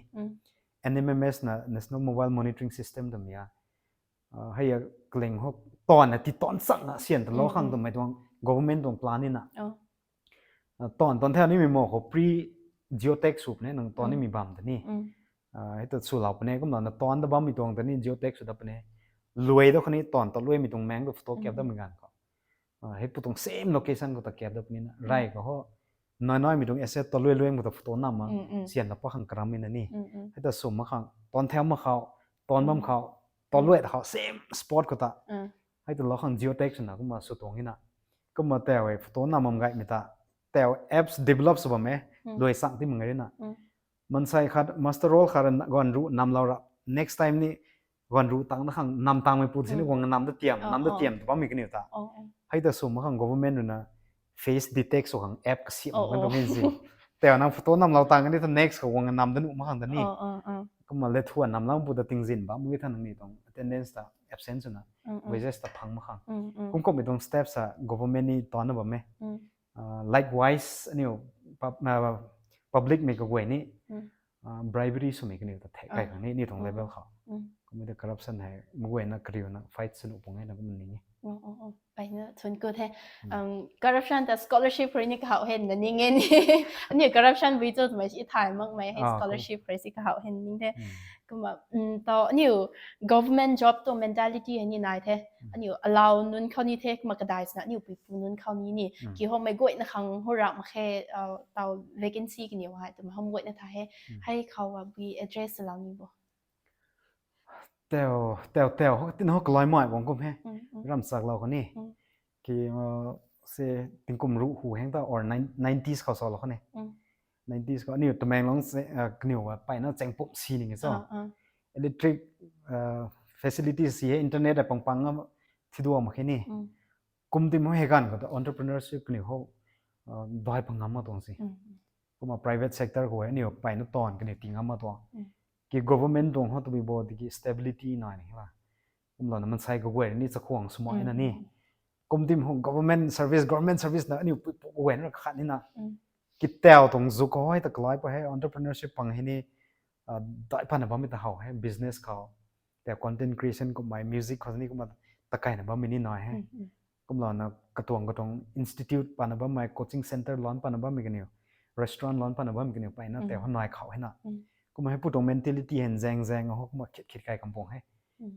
N M M S na National Mobile Monitoring System twmei a, hei a kaling ho, tuanna ti tuan chakna sian ta lou khang twmei tuang government tuang plan ni na. Tuan tuan thau nimei mo khou pre geotag sw puni, nang tuan nimei bam ta ni. Hei ta swlou puni kumlana tuan ta bammei tuang ta ni geotag sw dat puni. Luai da khou ni tuan ta luaimei tuang maeng tu photo kap datmei ganv khou hei pu tuang same location khou ta kap dat puni na rey khou ho, nai naimei tuang asset ta luai luai khou ta photo nam a sian la pa khang karammei na ni. Hei ta sw mak khang tuan thau mak khou, tuan bam khou, tuan luai ta khou same spot khou ta hei ta lou khang geotag swna kumna sw tuang na. Kumna tei hei photo nam bam gaymei ta tei apps develop sw bam e, luai chang ti mak ngai na. Mansei khat master role khat guan ruh namlou ra, next time ni guan ruh tang na khang nam tangmei pu sini guang nam da tiam, nam da tiam ta bammei kaniw ta. Hei ta sw mak khang government ruina face detect sw khang app kasi mak kan tuang si. Tei nang photo namlou tang kani ta next khou guang nam da nuh mak khang ta ni. Kumna le thua namlou pu ta tingzin bam mak ge tha nang ni tuang attendance ta absent swna wages ta phang mak khang. Kum kummei tuang steps a government ni tuanna bam e. Likewise aniu public mei kaguay ni bribery swmei kaniw ta thek kai khang ni, ni tuang level khou. Kummei ta corruption hei maguayna kariuna fight sw nuh pung e na kum ning e. Mpeyna thuanc ku the. Corruption ta scholarship rui ni kahau hen na ning e ni. Aniu corruption bui cho twmei si thay makmei hei scholarship rui si kahau hen ning the. Kumna tau aniu government job tuang mentality hei ni nai the. Aniu allow nunc khou ni the, kumna kadai swna aniu puipu nunc khou ni ni ki homei guayna khang hu rak mak khe, tau vacancy kaniw hei twmei hom guayna tha he. Hei khou a bui address lou ni bo. Tau tau tau ho tin ho kalai mai guang kum he. Ramchaklou khou ni ki se tingkum ruh hu heng ta or nineties khou salou khou ni. Nineties khou aniu Tamenglong kaniw a mpeyna chengpum si ning e cho. Electric facilities si he, internet a pang pang a thiduak mak khe ni. Kum ti mo hei ganv khou ta entrepreneurship kaniw ho dai pang ngam mak tuang si. Kumna private sector khou hei aniu mpeyna taanv kaniw ti ngam mak tuang. Ki government tuang ho tabui bo tiki stability nai ni la. Kumlouna mansei kaguay ni chakhwang swmei na ni. Kum ti mo government service, government service na aniu puipu kaguay na khat ni na. Ki tau tuang zuk khou hei ta kalai pa hei entrepreneurship pang hei ni dai pana bammei ta how he, business khou, tei content creation kummei, music khou ni kumna takaina bammei ni nai he. Kumlouna katuang katuang institute pana bammei, coaching center lan pana bammei kaniw, restaurant lan pana bammei kaniw mpeyna tei ho nai khou he na. Kumna hei pu tuang mentality hen zaeng zaeng ho kumna khit khit kai kampung he.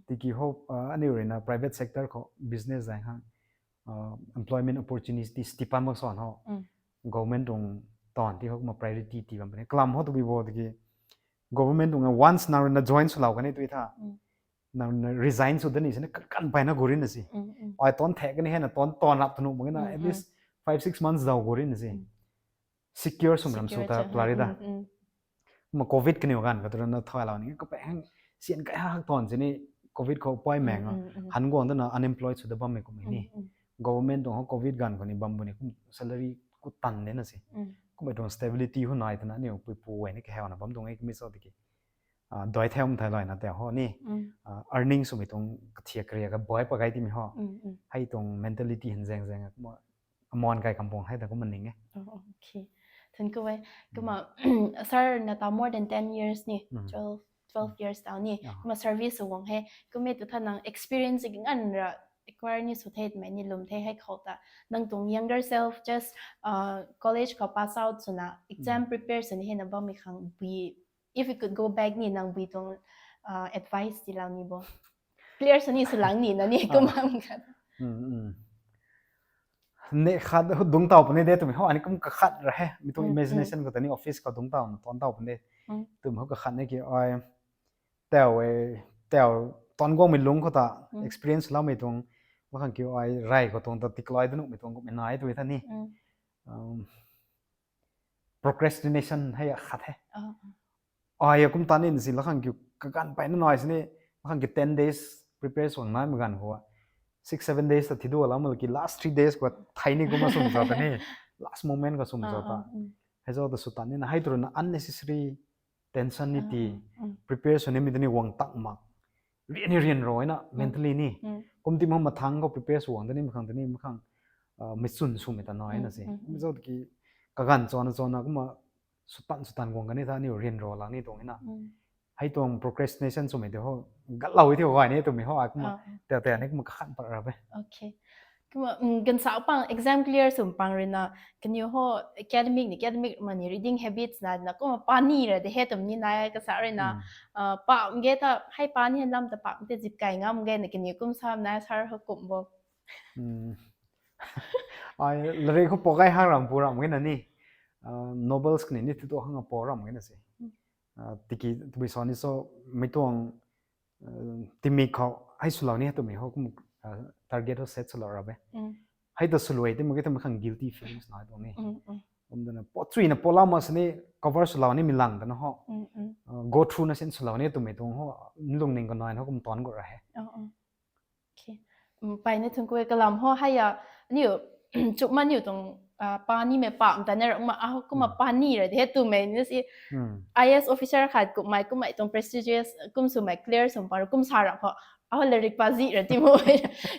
Tiki ho aniu ruina private sector khou business zaeng hang employment opportunities ti pan mak swan ho government tuang taanv ti ho kumna priority ti bam puni. Kalam ho tabui bo tiki government tuang once nang ruina join swlou kani tui tha, nang ruina resign sw da ni sini kan mpeyna gu ri na si. Ai taanv thek kani hei na taanv taanv rap tanu mak na, at least five six months daw gu ri na si. Secure swmei ram sw ta pla ri da. Kumna covid kaniw ganv khou tu ruina thaylou ni kapek hang sian kai hak taanv sini covid khou pui meng a han guang dana unemployed sw da bammei kummei ni. Government tuang ho covid ganv khou ni bam bu ni kum salary ku tan de na si. kummei tuang stability hu nai twna aniu puipu guay ni kahauna bam tuang e, kummei cho tiki. Doi thau thai lana tau ho ni. Earning swmei tuang kathiak karia ka boi pa gai timi ho. Hei tuang mentality hin zaeng zaeng kumna amon kai kampuang hei ta kumna ning e. Okay. Thank you e. Kumna sir na ta more than ten years ni. Twelve twelve years tau ni. Kumna service sw guang he. Kummei tu tha nang experience ki ngan ra acquire ni sw the mei ni lum the hei khou ta. Nang tuang younger self just uh, college khou pass out swna exam prepare swni hei na bammei khang bui if you could go back ni nang bui tuang uh, advice ti lau ni bo. Clear swni sw lang ni na ni kumna khat. Ne khat dung tau puni de twmei ho ani kum kakhat ra he. Mi tuang imagination khou ta ni office khou dung tau na ton tau puni de. Twmei ho kakhat ni ki ai tau e tau ton guangmei lung khou ta experience laumei tuang makhang kiu ai rai khou tuang ta tikloi da nuhmei tuang kummei nai tw tha ni. Procrastination hei khat he. Ai kum tan in si lakhang kiu kaganv peyna nai sini lakhang kiu ten days prepare swang nai maganv khou six seven days ta thidu alam ki last three days khou thei ni kumna sum za ta ni last moment khou sum za ta. Hei zo ta sw tan ni na hei tu runa unnecessary tension ni ti prepare sw nimei ta ni guang tak mak rian ni rian ro na mentally ni kum ti ma mathang khou prepare sw guang ta ni makhang ta ni makhang mei chwn swmei ta nai na si mi zo ki kaganv chona chona kumna sw tan sw tan guang kani ta ni rian ro lang ni tuang na. Hei tuang procrastination swmei te ho gatlou thiu gay ni twmei ho ai kumna tia tia ni kumna kakhan pat ra be. Okay. Kumna gansa pang exam clear swm pang rui na kaniw ho academic ni academic mani reading habits na na kumna pani ra de he twm ni nai kasa rui na pa ge ta hei pani hen lam ta pa te zip kai ngam ge na kaniw kum sam na sar ho kum bo. Ai lari khou po gai hang ram pu ram ge na ni novels kani ni tu hang po ram ge na si. Tiki tumi sa ni so mei tuang timi khou hei swlou ni twmei ho kum target ho set swlou ra be. Hei ta swlou e ti mak ge twmei khang guilty feelings nai tuang ni. Kum dana po chui na po lam ma sini cover swlou ni mi lang dana ho go through na sin swlou ni twmei tuang ho lungning kanai ho kum ton gu ra he. Pai ni thun kue kalam ho hei a niu chukma niu tuang pani mei pam ta na rakma aho kumna pani ra de he twmei ni si IAS officer khat kummei kummei tuang prestigious kum swmei clear swm pa kum sa ra ho aho larik pa zi ra ti mo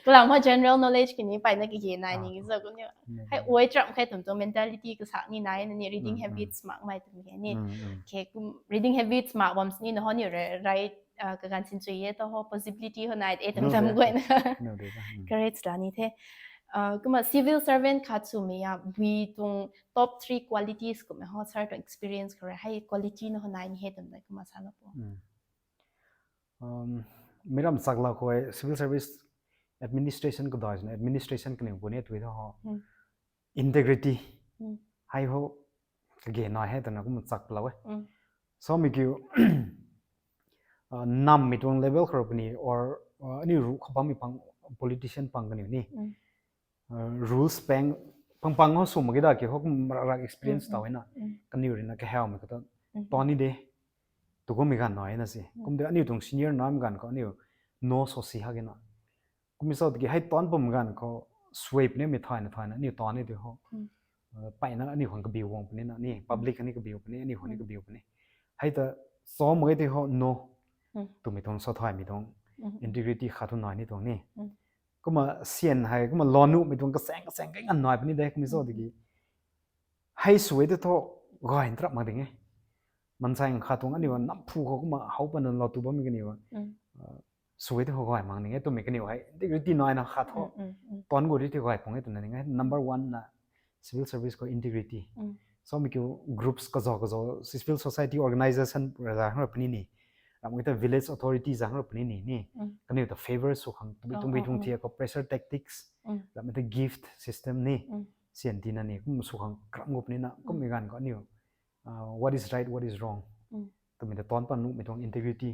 kalam ho general knowledge kini pai na kage nai ni zo kum niu hei uai tram khe twm tuang mentality kasak ni nai na ni reading habits makmei twm he ni ke kum reading habits mak bam sini na ho niu right kaganv sin chui e ta ho possibility ho nai e twm tam guay na courage la ni the. Kumna civil servant khat swmei a bui tuang top three qualities kummei ho sir tuang experience khou rui hei quality na ho nai ni he twm dai kumna sa na po. Mi ram sak la khou civil service administration kadai swna administration kaniw pu ni twi tha ho integrity hei ho kage nai he twna kum chaklou e. Samei kiu nammei tuang level khou puni or aniu ruh khou bammei pang politician pang kaniw ni rules pang pang pang ho sw mak ge da ki ho kum rak experience tau na kaniw rui na kahawmei khou ta tani de tu kummei ganv nai na si kum de aniu tuang senior namei ganv khou aniu no so si ha ge na kummei so tiki hei tan pum ganv khou sway puni mi thayna thayna aniu tani de ho payna aniu khang kabiu guang puni na ni public ani kabiu puni aniu khang ni kabiu puni hei ta so mak ge de ho no twmei tuang sa thaymei tuang integrity khat thu nai ni tuang ni kumna sian hei kumna lou nuhmei tuang kachaeng kachaeng kai ngan nai puni de kummei so tiki hei sway de tho gay ntrap mak ding e. Mansei khat tuang aniu namphu khou kumna how pana lou tu bammei kaniw sway de ho gay mak ding e twmei kaniw hei integrity naina khat ho tan gu ri ti gay pung e twna ning e number one na civil service khou integrity. Samei kiu groups kazau kazau civil society organization raza hang ra puni ni ramei ta village authority zang ra puni ni ni kaniw ta favor sw khang tabui tumbui tuang thia khou pressure tactics ramei ta gift system ni sian tina ni kum sw khang kram gu puni na kummei ganv khou aniu what is right what is wrong twmei ta tan pan nuhmei tuang integrity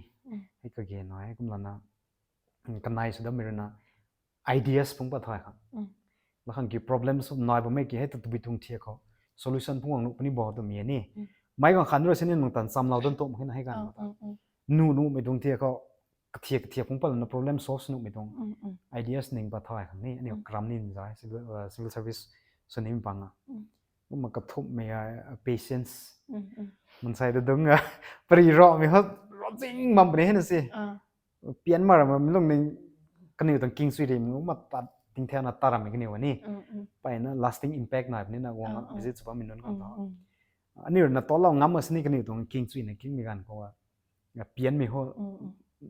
hei kage nai kum lana kanei sw dammei rui na ideas phung pat thay khang makhang ki problems nai bammei ki hei ta tabui tuang thia khou solution phung ang nuh puni bo twmei ni mei ganv khan ru sini nang tan chamlou dan tum khe na hei ganv ta nuh nuhmei tuang thia khou kathia kathia phung pat lana problem solve nuhmei tuang ideas ning pat thay khang ni aniu kram ni nzai civil service sw ni pang a Kumna kathumhmei a patience. Mansei ta dungc a pari rawmei ho, rawzing bam puni hei na si. Pian ma ram mi lung ning kaniw tuang king chui ri mi ma tat tingthau na ta ram mi kaniw ni. Mpeyna lasting impact nai puni na guang visit sw bammei nunc khang tho. Aniu rui na tolou ngam a sini kaniw tuang king chui na kingmei ganv khou a pianmei ho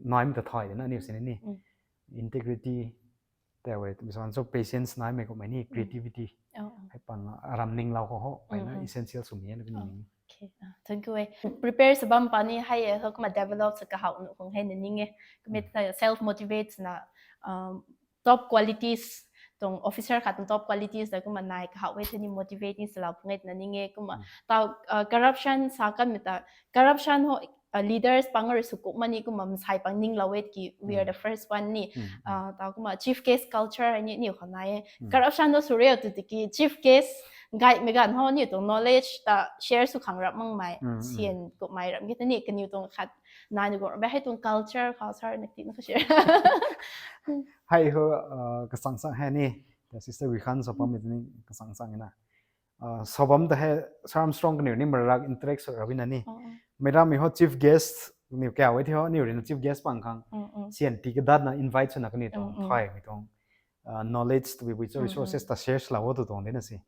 naimei ta thay de na aniu sini ni. Integrity, tei we, so patience naimei kummei ni, creativity. Hei pang a ram ninglou khou ho mpeyna essential swmei na kaniw ni. Thank you e. Prepare sw bam pa ni hei e, kumna develop sw kahawh nuh khang hei na ning e. Kumna self motivate na top qualities tuang officer khat tuang top qualities ta kumna nai kahawh e the ni motivating swlou pung e twna ning e. Kumna ta corruption sa kanmei ta, corruption ho leaders pang rui sw kuk ma ni kumna mansei pang ninglou e tiki we are the first one ni. Ta kumna chief guest culture ni aniu khou nai e. Corruption tu sw riu tu tiki chief guest gaymei ganv ho aniu tuang knowledge ta share sw khang rap makmei sian kummei ram ki ta ni kaniw tuang khat nai ni guang ram hei tuang culture khou sar na ti na kha share. Hei ho kasang sang hei ni, sister Wikhan sw bammei ni kasang sang na. Sw bam ta hei Sir Armstrong kaniw ni marak interact sw rau na ni. Meic rammei ho chief guest niw kau e the ho, aniu rui na chief guest pang khang sian ti kadatna invite swna kaniw tuang thaymei tuang knowledge tabui bui resources ta share swlou o tu tuang de na si.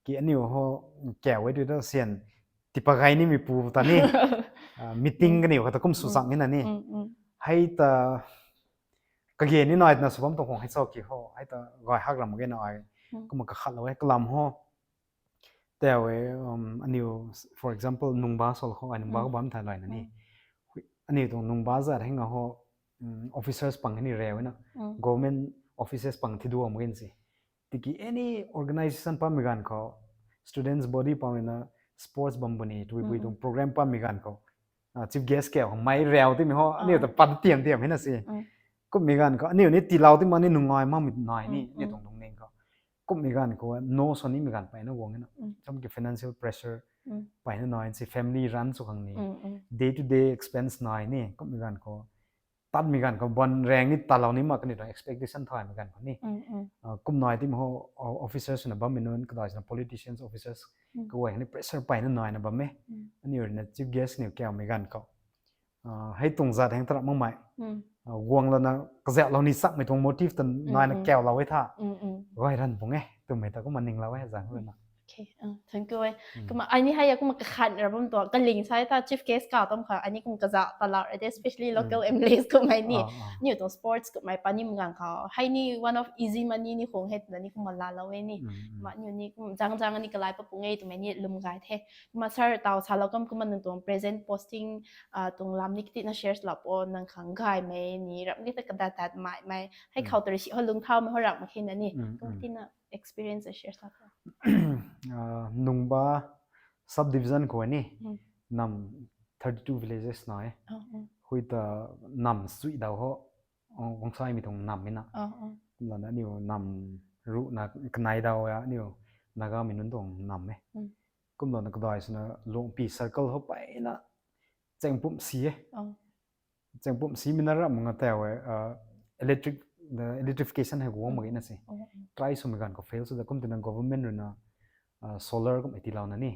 Ki aniu ho kau e tu ta sian tipa gay nimei pu ta ni meeting kaniw kata kum sw chang na ni. Hei ta kage ni nai twna sw bam tuang khang hei cho ki ho, hei ta gay hak ram ge na ai. Kumna kakhatlou e kalam ho. Tei we, aniu, for example, Nungba sw khou ai Nungba khou bam thay lay na ni. Aniu tuang Nungba zat hei nga ho officers pang ni rau na, government offices pang thi duam gen si. Tiki any organisation pammei ganv khou, students body pang rui na sports bam puni, tabui bui tuang program pammei ganv khou chief guest kau mei rau timei ho aniu ta pat tiam tiam hei na si. Kummei ganv khou aniu ni tiilou ti ma ni nungai makmei nai ni aniu tuang lungning khou. Kummei ganv khou no sw nimei ganv mpeyna guang na, sam ki financial pressure mpeyna nai si, family run sw khang ni, day to day expense nai ni. Kummei ganv khou tatmei ganv khou ban raeng ni talou ni mak kaniw tuang expectation thaymei ganv khou ni. Kum nai timei ho officers swna bammei nunc kadai swna politicians, officers kaguay ni pressure mpeyna naina bam e. Aniu rui na chief guest niw kaumei ganv khou hei tuang zat heng tarap makmei guang lana kazauhlou ni sakmei tuang motive ta naina kaulou e tha, gay ran pung e twmei ta kumna ninglou e zang rui na. Thank you e. Kumna ai ni hei kumna kakhan ra bam tuang kaling sa ta chief guest ka tam kha ai ni kum kazauh talou re de, especially local M L As kummei ni. Aniu tuang sports kummei pa ni mgang khou hei ni one of easy money ni khung hei twna ni kumna laalou e ni. Kumna aniu ni kum zang zang ani kalai pa pung e twmei ni lwm gay the. Kumna sir taw salou kam kumna nang tuang present posting tuang lam ni kiti na share lou po, nang khang gaymei ni ram ki ta kadat dat maimei hei khou tari si ho lungthaumei ho ram mak khe na ni. Kum tina experience share lou po. Nungba subdivision khou ni nam thirty two villages nai. Hui ta nam sui daw ho, Wangsaimei tuang nam e na. Kumlana aniu nam ruhna kanei daw a aniu Nagamei nunc tuang nam e. Kumlana kadai swna Luangpi circle ho mpeyna chengpumh si e. Chengpumh simei na ram nga tau e, electric, electrification hei guang mak ge na si. Try swmei ganv khou fail sw da kum tina government rui na solar kummei tiilouna ni.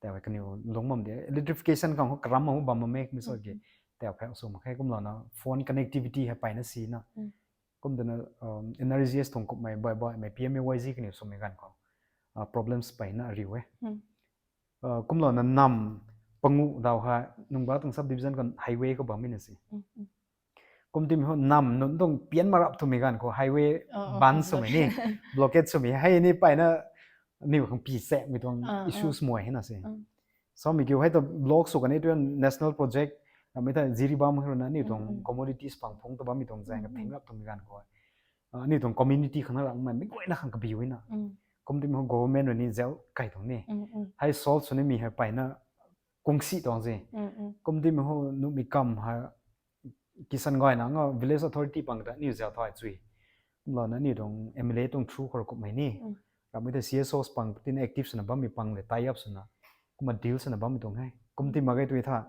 Tau e kaniw lung bam de electrification khang ho karam ho bam bam e mi sw ki. Tau phek sw mak khe kumlana phone connectivity hei mpeyna si na. Kum tina N R E G S tuang kummei baih baihmei P M A Y G kaniw swmei ganv khou problems mpeyna riu e. Kumlana nam panguh daw hei Nungba tuang subdivision khou highway khou bammei na si. Kum timei ho nam nunc tuang pian marap twmei ganv khou highway ban swmei ni, blockade swmei hei ni mpeyna aniu khang pi chakmei tuang issues mei hei na si. Samei kiu hei ta block sw kan e tu national project ramei ta Jiribam hei rui na aniu tuang commodities pang phungc ta bammei tuang zaeng ka thing rap twmei ganv khou aniu tuang community khang na ramei mei guayna khang kabi e na. Kum timei ho government rui ni zau kai tuang ni hei solve sw nimei hei mpeyna kungsi tuang si. Kum timei ho nuhmei kam hei kisan gayna nga village authority pang ta aniu zau thay chui. Kumlana aniu tuang M L A tuang through khou kummei ni ramei ta C S Os pang tina active swna bammei pang le tie up swna kumna deal swna bammei tuang hei kum ti mak ge tui tha.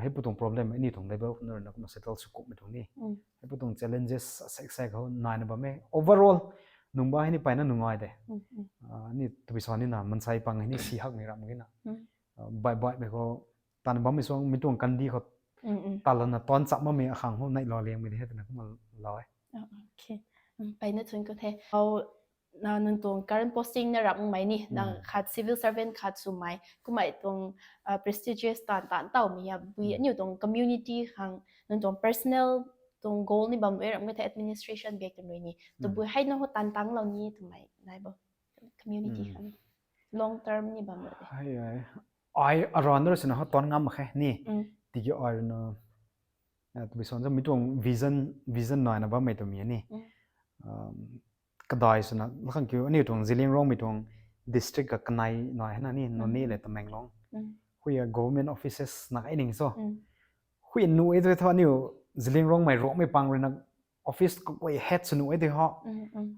Heipu tuang problem aniu tuang level khou na rui na kumna settle sw kummei tuang ni. Heipu tuang challenges sek sek ho naina bam e overall. nung ba hei ni mpeyna nung ai de. Ni tabui sa ni na mansei pang hei ni si hakmei ram gina. Bai baihmei khou tan bammei suang mi tuang kandi khou talana tan chap makmei akhang hou neih lou liangmei de hei twna kumna lou e. Okay. Mpeyna thuanc ku the. Nang tuang current posting na ramhmei ni, nang khat civil servant khat swmei, kummei tuang prestigious tan tan tawmei a bui aniu tuang community khang nang tuang personal tuang goal ni bam e ram ka the administration bak tuang rui ni. Tabui hei na hou tan tang lou ni twmei nai bo community khang long term ni bam e. Ai aran ru sina hou tan ngam khe ni. Tiki ai na tabui sa mi tuang vision vision naina bammei twmei ni. Kadai swna lakhang kiu aniu tuang Zeliangrongmei tuang district ka kanei nai hena ni, Noney le Tamenglong. Hui a government offices na kai ning so. Hui nuh e tei tho aniu Zeliangrongmei Ruangmei pang rui na office kaguay head sw nuh e tei ho.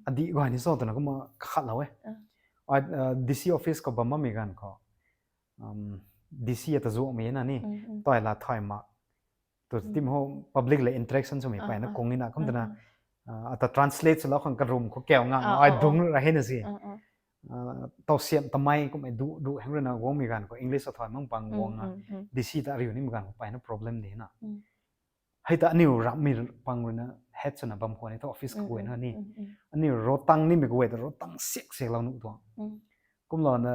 Adih guay ni so twna kumna kakhatlou e. DC office khou bam bammei ganv khou DC ata zuakmei na ni. Tei la thay ma tu tim hou public le interaction swmei mpeyna kung ina kum twna ata translate swlou khang karum khou kau nga ai dung ra hei na si. Tausiam tamei kummei du du heng rui na guangmei ganv khou English a thay mang pang guang na DC ta ariu nimei ganv khou mpeyna problem de na. Hei ta aniu ramhmei pang rui na head swna bam khwan ni tho office kaguay na ni. Aniu rotang nimei kaguay ta rotang siak siaklou nuh tuang. Kumlana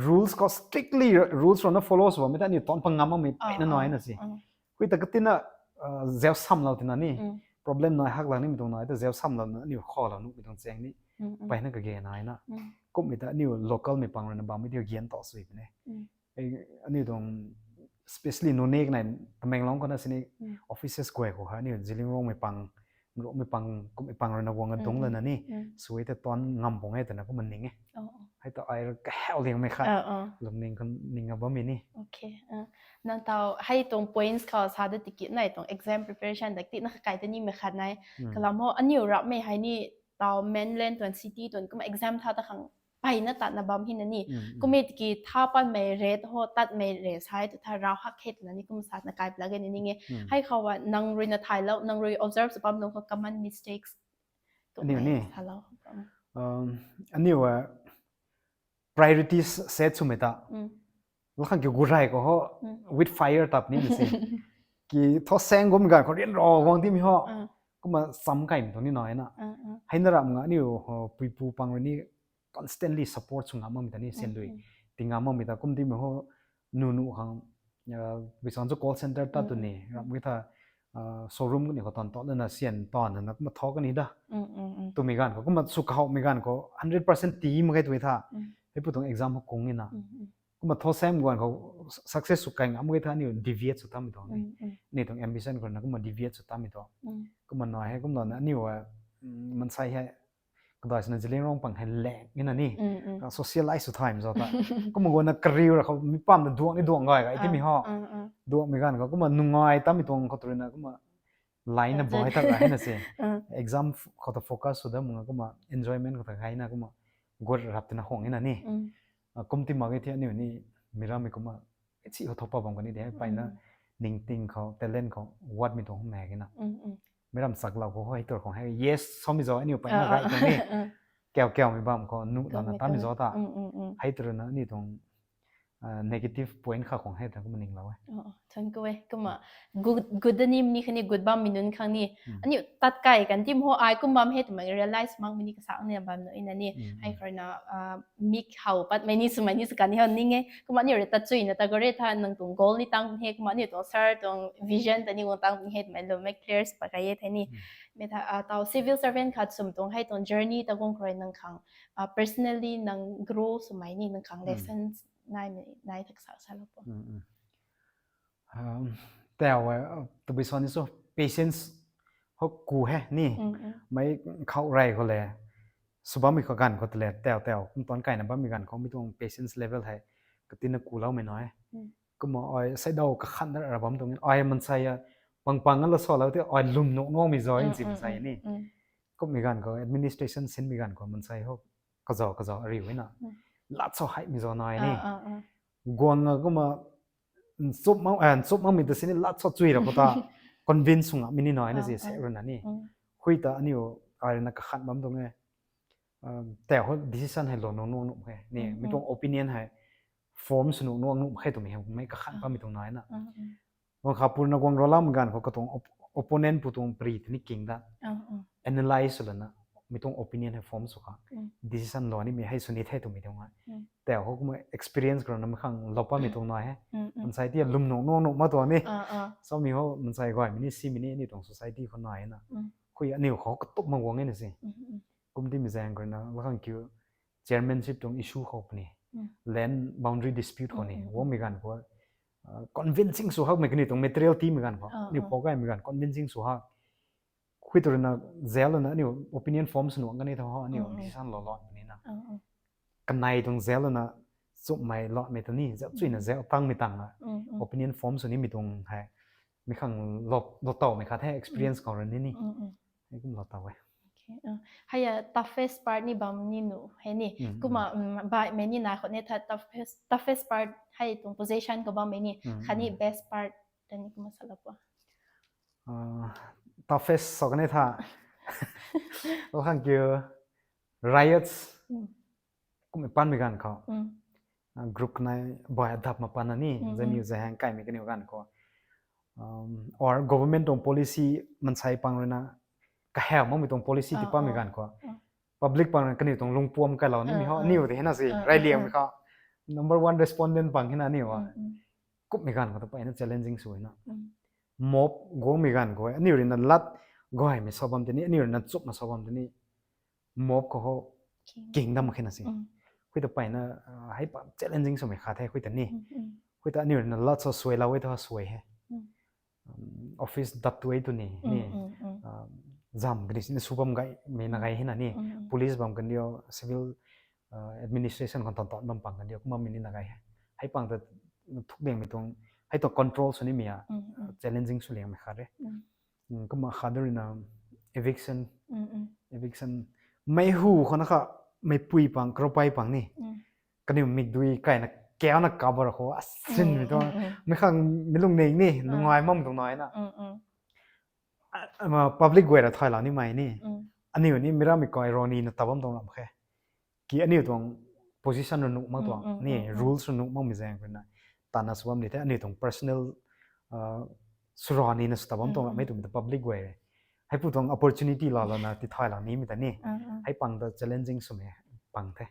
rules khou strictly rules rui na follow sw bammei ta aniu tan pang ngam makmei mpeyna nai na si. Hui ta katina zau samlou tina ni problem nai hak lang nimei tuang nai ta zau samlouna aniu khalou nuhmei tuang chaeng ni mpeyna kage nai na. Kummei ta aniu localmei pang rui na bammei tiu gian ta sui pune. Aniu tuang especially Noney kanei Tamenglong khou na sini offices guay khou ha aniu Zeliangrongmei pang, Ruangmei pang, kummei pang rui na guang adung lana ni sui ta tan ngam pung e twna kumna ning e. Hei ta ai kahau liangmei khat lungning khou ning a bammei ni. Nang tau hei tuang points khou sa da tiki nai tuang exam preparation dak ti na kakai ta nimei khat nai. Kalam hou aniu ramhmei hei ni tau mainland tuang city tuang kumna exam tha ta khang mpeyna tatna bam hina ni. Kummei tiki tha patmei re ta hou tatmei re sai tu tha rau hak khe twna ni kumna satna kai pla ge ni ning e. Hei khou a nang rui na thaylou nang rui observe sw bam lung khou common mistakes aniu ni aniu a priorities set swmei ta lakhang kiu guray khou ho with fire tap ni na si. Ki tho saeng gummei ganv khou rian ro guang timei ho kumna cham kaimei tuang ni nai na. Hei na ramh nga aniu puipu pang rui ni constantly support sw ngam makmei ta ni sandui ti ngam makmei ta kum timei ho nu nu khang bisan chu call center ta tu ni ramh ki tha showroom kani khou tan tan lana sian tan na kumna tho kani da twmei ganv khou kumna sw kahawmei ganv khou hundred percent ti mak ge twmei tha. Hei pu tuang exam khou kung ina kumna tho saeng guan khou success sw kai ngam ge tha aniu deviate sw tammei tuang ni. Ni tuang ambition khou na kumna deviate sw tammei tuang. Kumna nai hei kumlana aniu a mansei hei kadai swna Zeliangrong pang hei leng ina ni socialize sw thaymei zau ta kumna guangna kariu ra khou mi pamna duang ni duang gay gay timei ho. Duangmei ganv khou kumna nungai tammei tuang khou tu rui na kumna line na boi ta gay na si. Exam khou ta focus sw da mak nga kumna enjoyment khou ta gay na kumna gut rap tina hong ina ni. Kum ti mak ge thi aniu ni mi rammei kumna si khou thoppa bam kani de mpeyna ningting khou talent khou watmei tuang mak ge na. Mi ram chaklou khou hei tur khou hei yes samei zau aniu mpeyna gay tuang ni. Kiau kiaumei bam khou nuh lana tammei zau ta hei tur na aniu tuang negative point kha khou hei ta kumna ninglou e. Thank you e kumna good ni ni khani good bammei nunc khang ni aniu tat kai kan tim ho ai kum bam hei twmei realize makmei ni kasak ni bam nu ina ni. Hei khou na mik how patmei ni swmei ni sw kan ni ho ning e kumna aniu rui tat chuina ta gore tha nang tuang goal ni tang he kumna aniu tuang sir tuang vision ta ni guang tang he twmei lwmmei clear sw pat kai e the ni. Mi tha tau civil servant khat swmei tuang hei tuang journey ta guang khou rui nang khang personally nang grow swmei ni nang khang lessons naimei nai thak sa salou po. Tau e tabui sa ni so patience ho ku he ni. Mei khou rey khou le sw bammei khou ganv khou ta le tau tau kum tuan kaina bammei ganv khou mi tuang patience level hei katina kuloumei nai. Kumna ai seidaw kakhan da ra bam tuang ai mansei a pang pang a la salou tei ai lwm nuh nuangmei zau nchimei sa ni. Kummei ganv khou administration sinmei ganv khou mansei ho kazau kazau ariu na lat sa heimei zau nai ni. Guang a kumna nchup makmei ta sini lat sa chui ra khou ta convince sw ngam mi ni nai na si se rui na ni. Hui ta aniu ai rui na kakhan bam tuang e. um, tei ho decision hei lou nuh nuh nuh khe ni, mi tuang opinion hei form sw nuh nuh nuh khe twmei hei mei kakhan pa mi tuang nai na. Wang kha purna guang rolam ganv khou katuang op- opponent pu tuang pari tini king da analyze sw lana mi tuang opinion hei form sw kha decision lou ni mi hei sw ni the twmei tuang ai. Tei ho kumna experience khou na mi khang lou pa mi tuang nai he. Mansei ti lum nuh nuh nuh ma tuang ni. Samei ho mansei guay mi ni si mi ni ni tuang society khou nai na. Khui aniu khou katup ma guang e na si. Kum ti mi zaeng khou na la khang kiu chairmanship tuang issue khou puni, land boundary dispute khou ni guangmei ganv khou convincing sw hakmei kaniw tuang material tiimei ganv khou aniu phou gaymei ganv convincing sw hak. Khui tu rui na zauc lana aniu opinion form sw nuang kani tho ho aniu decision lou lou puni na. Kanei tuang zauc lana chumhmei lotmei ta ni zauc chuina zauc tangmei tang a opinion form sw nimei tuang hei mi khang lou lou tawmei khat the experience khou rui ni ni. Hei kum lou taw e. Hei a toughest part ni bam ni nuh hei ni. Kumna baihmei ni nai khou ni tha toughest part hei tuang position khou bammei ni khatni best part ta ni kumna salou pw. Toughest sa kani tha, la khang kiu riots kummei panmei ganv khou group kanei bai adap ma pan na ni zaniu zai hang kaimei kaniw ganv khou or government tuang policy mansei pang rui na kahau makmei tuang policy ti panmei ganv khou public pang rui na kaniw tuang lungpuam kailou nimei ho aniu tei hei na si rey liangmei khou number one respondent pang hei na aniu a kummei ganv khou ta mpeyna challenging sw na. Mob guangmei ganv khou aniu rui na lat gaymei sa bam tei ni aniu rui na chumhna sa bam tei ni mob khou ho king dam khe na si. Khui ta mpeyna hei pa challenging swmei khat the khui ta ni. Khui ta aniu rui na lat sa suailou e ta suai he. Office dat tu e tu ni ni zam kani sini sw bam gaymei na gay hei na ni. Police bam kandiu civil administration khou tan tan bam pang kandiu kumna mi ni na gay he. Hei pang ta thuk liangmei tuang hei tuang control sw nimei a challenging sw liangmei khat re. Kumna khat rui na eviction, eviction mei hu khou na kha meipui pang karopei pang ni kaniw mikdui kaina kauna cover khou asinmei tuang mi khang mi lungning ni nungai mam tuang nai na. Public guay ra thailou nimei ni aniu ni mi rammei kai roni na tabam tuang lam khe. Ki aniu tuang position rui nuh mak tuang ni rules rui nuh makmei zaeng rui na tana sw bam ni the aniu tuang personal sw rani na sw tabam tuang lam mei twmei ta public guay re. Hei pu tuang opportunity lou lana ti thailou nimei ta ni hei pang ta challenging swmei pang the.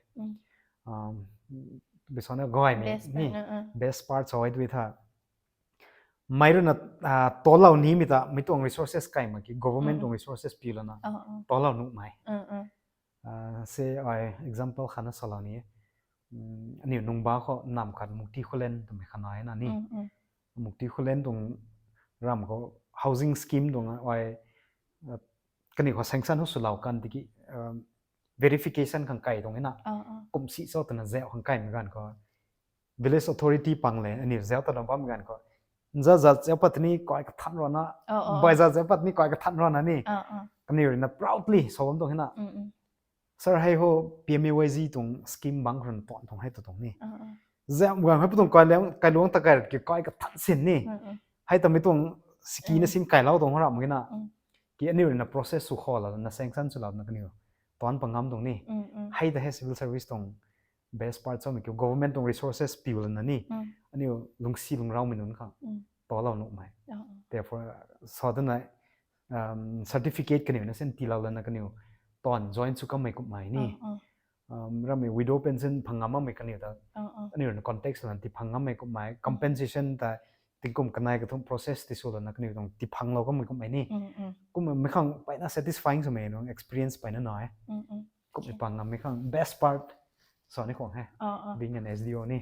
Bisana gaymei ni best part sa e tui tha mei rui na tolou nimei ta mei tuang resources kai mak ki government tuang resources pi lana tolou nuhmei. Se ai example khat na salou ni aniu nungba khou nam khat Mukti Khullen twmei khat nai na ni. Mukti Khullen tuang ram khou housing scheme tuang ai kaniw khou sanction ho swlou kan tiki verification khang kai tuang na. Kum si cho twna zauc khang kaimei ganv khou village authority pang le aniu zauc ta dam bammei ganv khou nza zat zauc pat ni kai kathan rana, bai zat zauc pat ni kai kathan rana ni kaniw rui na proudly sa bam tuang na. Sir hei ho P M A Y G tuang scheme bang khou rui na tuan tuang hei tu tuang ni. Zauc ganv hei pu tuang kailuang ta kai rat ki kai kathan sin ni. Hei ta mei tuang siki na sim kailou tuang ram ki na. Ki aniu rui na process sw khou lana sanction swlou na kaniw tuan pang ngam tuang ni. Hei ta hei civil service tuang best part samei kiu government tuang resources piu lana ni aniu lungsi lungc raumei nunc khang tolou nuhmei. Therefore sa tana certificate kaniw na sin tiilou lana kaniw tuan join sw kammei kummei ni. Rammei widow pension phang ngam makmei kaniw ta aniu rui na context lana ti phang ngammei kummei compensation ta tingkum kanei kathumh process ti sw lana kaniw tuang ti phanglou kammei kummei ni. Kumna mei khang mpeyna satisfying swmei tuang experience mpeyna nai. Kumna pang ngammei khang best part sa ni khwang he being an S D O ni.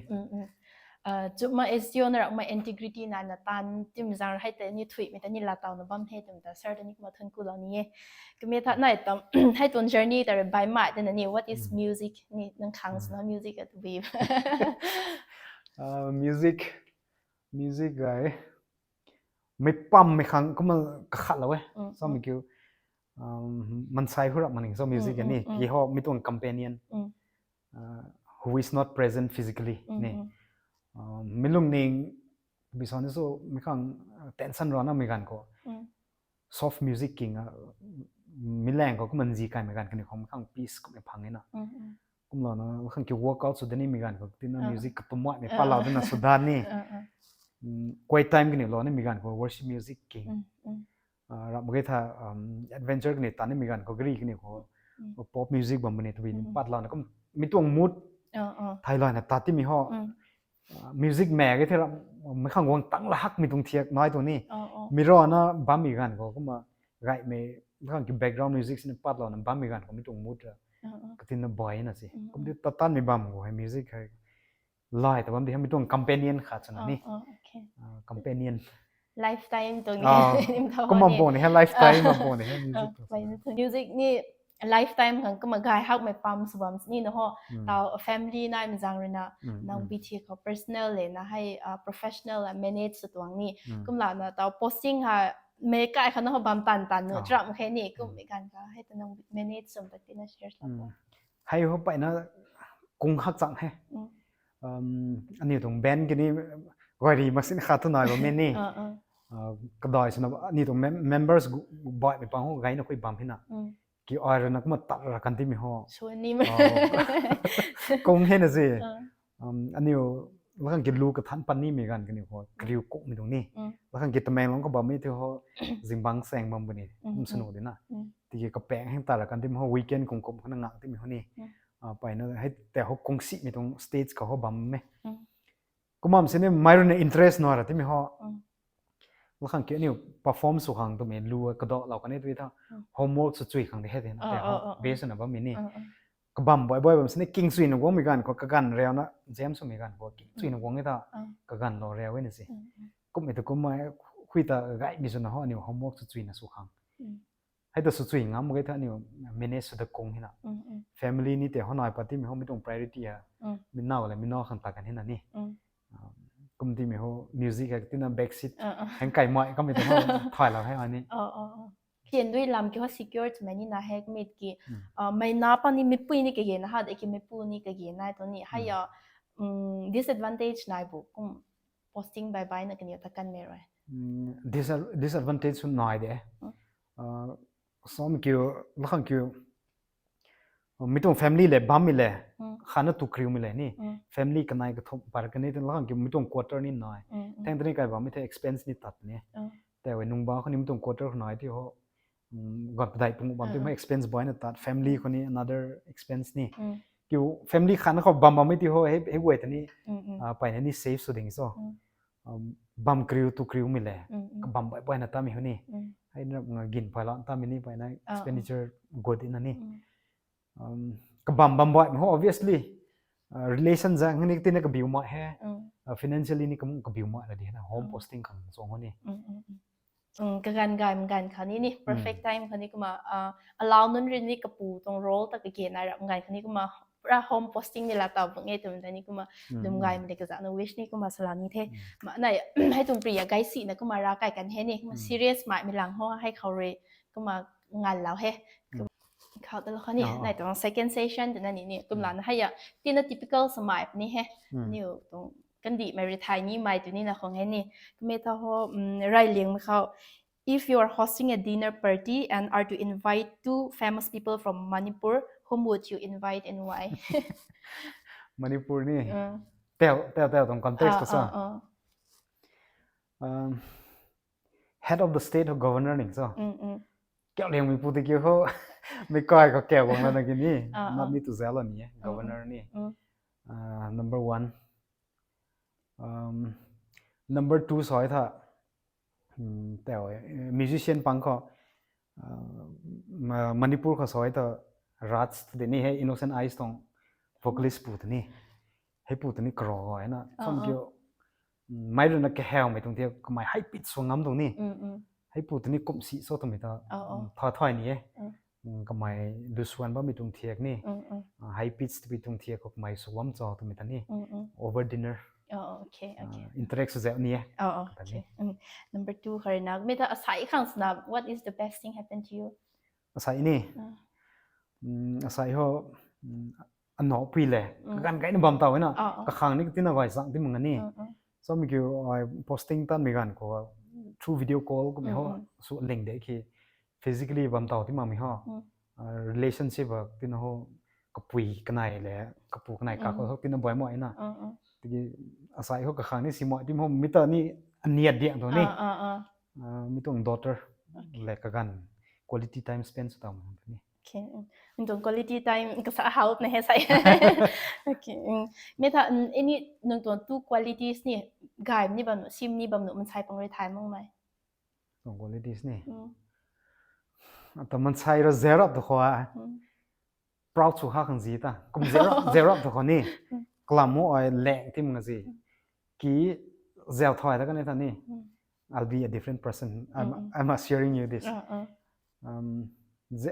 Chuma S D O na rakmei integrity na na tan tim zang hei tei ni thuimei ta ni laa tawna bam he twmei ta sir ta ni kumna thuanc kulou ni e. Kamei tha nai tam hei tuang journey ta rui baihmei tana ni what is music ni nang khang swna music at tabui. Music, music gay mei pammei khang kumna kakhatlou e. Samei kiu mansei hu rap maning so music ni ki ho mei tuang companion who is not present physically ni. Mei lungning bisani so mei khang tension rana mei ganv khou soft music king a Mi lang khou kumna nzi kaimei ganv kaniw khou mi khang peace kumna phang e na. Kumlana khang ki workout sw dani mi ganv khou tina music katumai mei patlou dana sw dan ni. Quiet time kaniw lou ni mi ganv khou worship music ki. Ram ge tha adventure kaniw ta ni mi ganv khou gari kaniw khou pop music bam bani tabui patlouna kum mi tuang mood thailouna ta timi ho. Music mei ge the ram mi khang guang tang la hakmei tuang thiak nai tuang ni. Mi rana bammei ganv khou kumna gaymei khang ki background music sini patlouna bammei ganv khou mi tuang mood ra katina bai na si. Kumti tatanmei bam khou hei music hei lai ta bam di hei mi tuang companion khat swna ni. Companion. Lifetime tuang ni. Kumna bam ni hei lifetime bam ni hei music tuang. Music ni lifetime khang kumna gay hakmei pam sw bam sini na ho. Tau family naimei zaeng ruina nang pi thi khou personal le na hei professional manage sw tuang ni. Kumlana tau posting ha mei kai khana ho bam tan tan nu chram khe ni kummei ganv kha hei ta nang manage sw ta tina share sw. Hei ho paina kung hak chang he. Aniu tuang band kini guay ri masin khat thu nai bam ni. Kadai swna aniu tuang members baihmei pang ho gayna khui bam hina. Ki ai rana kumna tat ra kan timi ho. Kung hena si. Aniu lakhang ki lu kathan pan nimei ganv kaniw khou kariu kukmei tuang ni. Lakhang ki Tamenglong khou bammei ti ho zingbangc saeng bam buni kum sanu dina. Tiki kapaeng heng ta ra kan timi ho weekend kum kum khana ngak timi ho ni. Paina hei tei ho kungsimei tuang stage khou ho bam e. Kumam sini mei ruina interest nai ra timi ho. Lakhang ki aniu perform sw khang twmei lu kadalou kan e tui tha. Homework sw chui khang di he tina tei ho base na bammei ni. Kabam boi boi bam sini kingchuina guangmei ganv khou kaganv riauna James swmei ganv khou kingchuina guang e ta kaganv lou riau e na si. Kummei tu kummei hui ta gaymei swna ho aniu homework sw chuina sw khang. Hei ta sw chui ngam ge tha aniu manage sw da kung hina. Family ni tei ho nai pat timei ho mi tuang priority ha. Mi nau le mi nau khang ta kan hina ni. Kum timei ho music hei tina backseat heng kai mai kamei tu ho thailou hei ani. Kian dui lam ki ho secure twmei ni na hek mit ki mei na pa ni mipui ni kage na ha de ki mipu ni kage na tu ni hei ya disadvantage nai bu kum posting bai bai na kaniw ta kanmei rui. Disadvantage sw nai de. Som kiu lakhang kiu mi tuang family le bammei le khana tu kriumei le ni family kanei kathumh par kani tu lakhang kiu mi tuang quarter ni nai. Theng tani kai bammei the expense ni tat ni. Tei nung ba khou ni mi tuang quarter khou nai ti ho gap dai pung bam ti ho expense boina tat family khou ni another expense ni. Kiu family khana khou bam bammei ti ho hei guay tani paina ni save sw ding so. Bam kriu tu kriumei le kabam bai baina tamei ho ni. Hei na nga gin phailou tamei ni paina expenditure good ina ni. Kabam bam baimei ho obviously relation zang ni tina kabiu mai he. Financially ni kamu kabiu mai na di na home posting khang song ho ni. Kaganv gaymei ganv kha ni ni perfect time kha ni kumna allow nunc ri ni kapu tuang role ta kage nai rap ganv kha ni kumna pura home posting ni la ta bang e twmei ta ni kumna dum gaymei le kazana wish ni kumna salou ni the. Manei hei tuang priya gaysina kumna ravkai kan he ni kumna serious maimei lang ho hei khou rui kumna nganlou he. Khou ta lou kha ni nai tuang second session twna ni ni kumlana hei ya tina typical samai puni he. Niu tuang kandihmei rui thay nimei tu ni na khang he ni. Kummei tha ho raylingmei khou, if you are hosting a dinner party and are to invite two famous people from Manipur, whom would you invite and why? Manipur ni teo teo teo tuang context khou sa head of the state ho governor ning so. Kiu liangmei pu ti kiu ho mei kai khou kiu guang lana ki ni not ni tu zalo ni governor ni. Number one. Number two soi tha teo musician pang khou Manipur khou soi tha Raj tu de ni he Innocent Eyes tuang vocalist pu tu ni. Hei pu tu ni karo gay na sam kiu mei rui na kahawmei tuang ti kamei high pitch sw ngam tuang ni. Hei pu tu ni kumsi so twmei ta tha thai ni e. Kamei luswan bammei tuang thiak ni high pitch twbi tuang thiak khou kamei sw bam cho twmei ta ni over dinner interact sw zau ni e. Number two khou rui na mi ta asai khang swna what is the best thing happen to you? Asai ni asai ho anopui le kaganv gayna bam tau na kakhang ni tina gay zang ti mak ni. Samei kiu posting tanmei ganv khou through video call kummei ho sw ling de ki physically bam tau ti makmei ho. Relationship a tina ho, kapui kanei le, kapu kanei kak ho tina boi mo na. Tiki asai ho kakhang ni si mo ti ho mi ta ni aniat diang tu ni. Mi tuang daughter le kaganv quality time spend sw tau ni. Nang tuang quality time kasa hau na he sai. Mi ta any nang tuang two qualities ni gay ni bam nu, sim ni bam nu, mansei pang rui thay makmei. Tuang qualities ni. Ata mansei ra zerap tu khou a. Proud sw ha khang zi ta. Kum zerap tu khou ni. Kalam mo ai leng tim nga zi. Ki zau thoi ta kan ta ni. I'll be a different person. I'm, I'm assuring you this.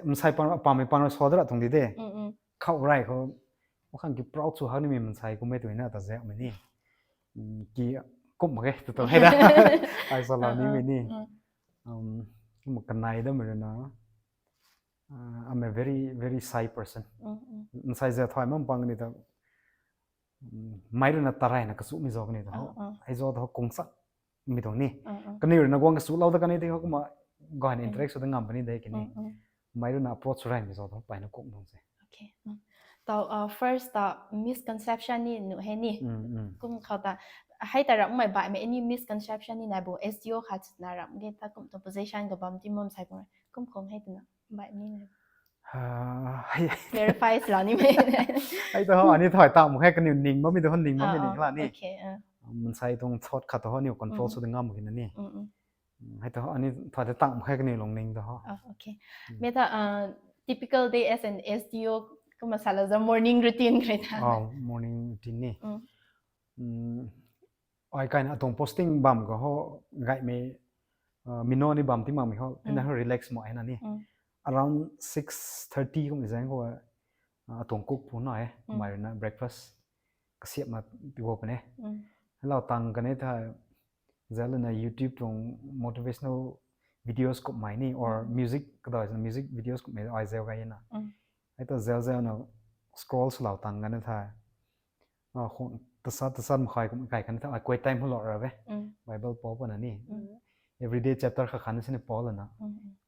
Mansei pang, pamei pang ra so da ra tuang di de. Khou rai khou. Wakhang ki proud sw ha ni mi mansei kummei tu na ta zau mei ni. Ki kum mak e tu tu hei da. Ai sa la ni mei ni. Kum kanei da mei na. I'm a very, very shy person. Mansei zau thoi mam pang ni ta. Mei rui na tarai na kasu mi zo kani ta ho. Ai zo ta ho kung sak mi tuang ni. Kani rui na guang kasu lou ta kani ti ho kumna guang interact sw ta ngam puni de kini. Mei rui na approach rai mi zo ta ho pai na kung tuang se. Okay. Tau first ta misconception ni nu he ni. Kum khou ta hei ta ramh mei baihmei any misconception ni nai bo S D O khat na ramh ge ta kum ta position ka bam ti mam sai kum kum hei ta na baihmei ni. Clarify sw lou ni mei. Hei ta ho ani thoi ta mak he kaniw ning bammei ta ho ning bammei ni la ni. Mansei tuang thought khat ta ho aniw control sw ta ngam kina ni. Hei ta ho ani thoi ta tang mak he kaniw lungning ta ho. Okay. Mi ta typical day as an S D O kumna sa la za morning routine kre ta. Morning routine ni. Ai kaina atuang posting bam ka ho gaymei mino ni bam ti makmei ho tina ho relax mo e na ni. Around six thirty kum zaeng khou atuang cook pu na e, mei rui na breakfast kasiamna ti go pune. Hello tang kani ta zau lana YouTube tuang motivational videos kummei ni or music kadai music videos kummei ai zau gay na. Hei ta zau zau na scroll sw lou tang kani tha. Tasat tasat makhai kum kai kani tha ai quiet time ho lou ra ve. Bible pau pana ni. Everyday chapter kha khan sini pau lana.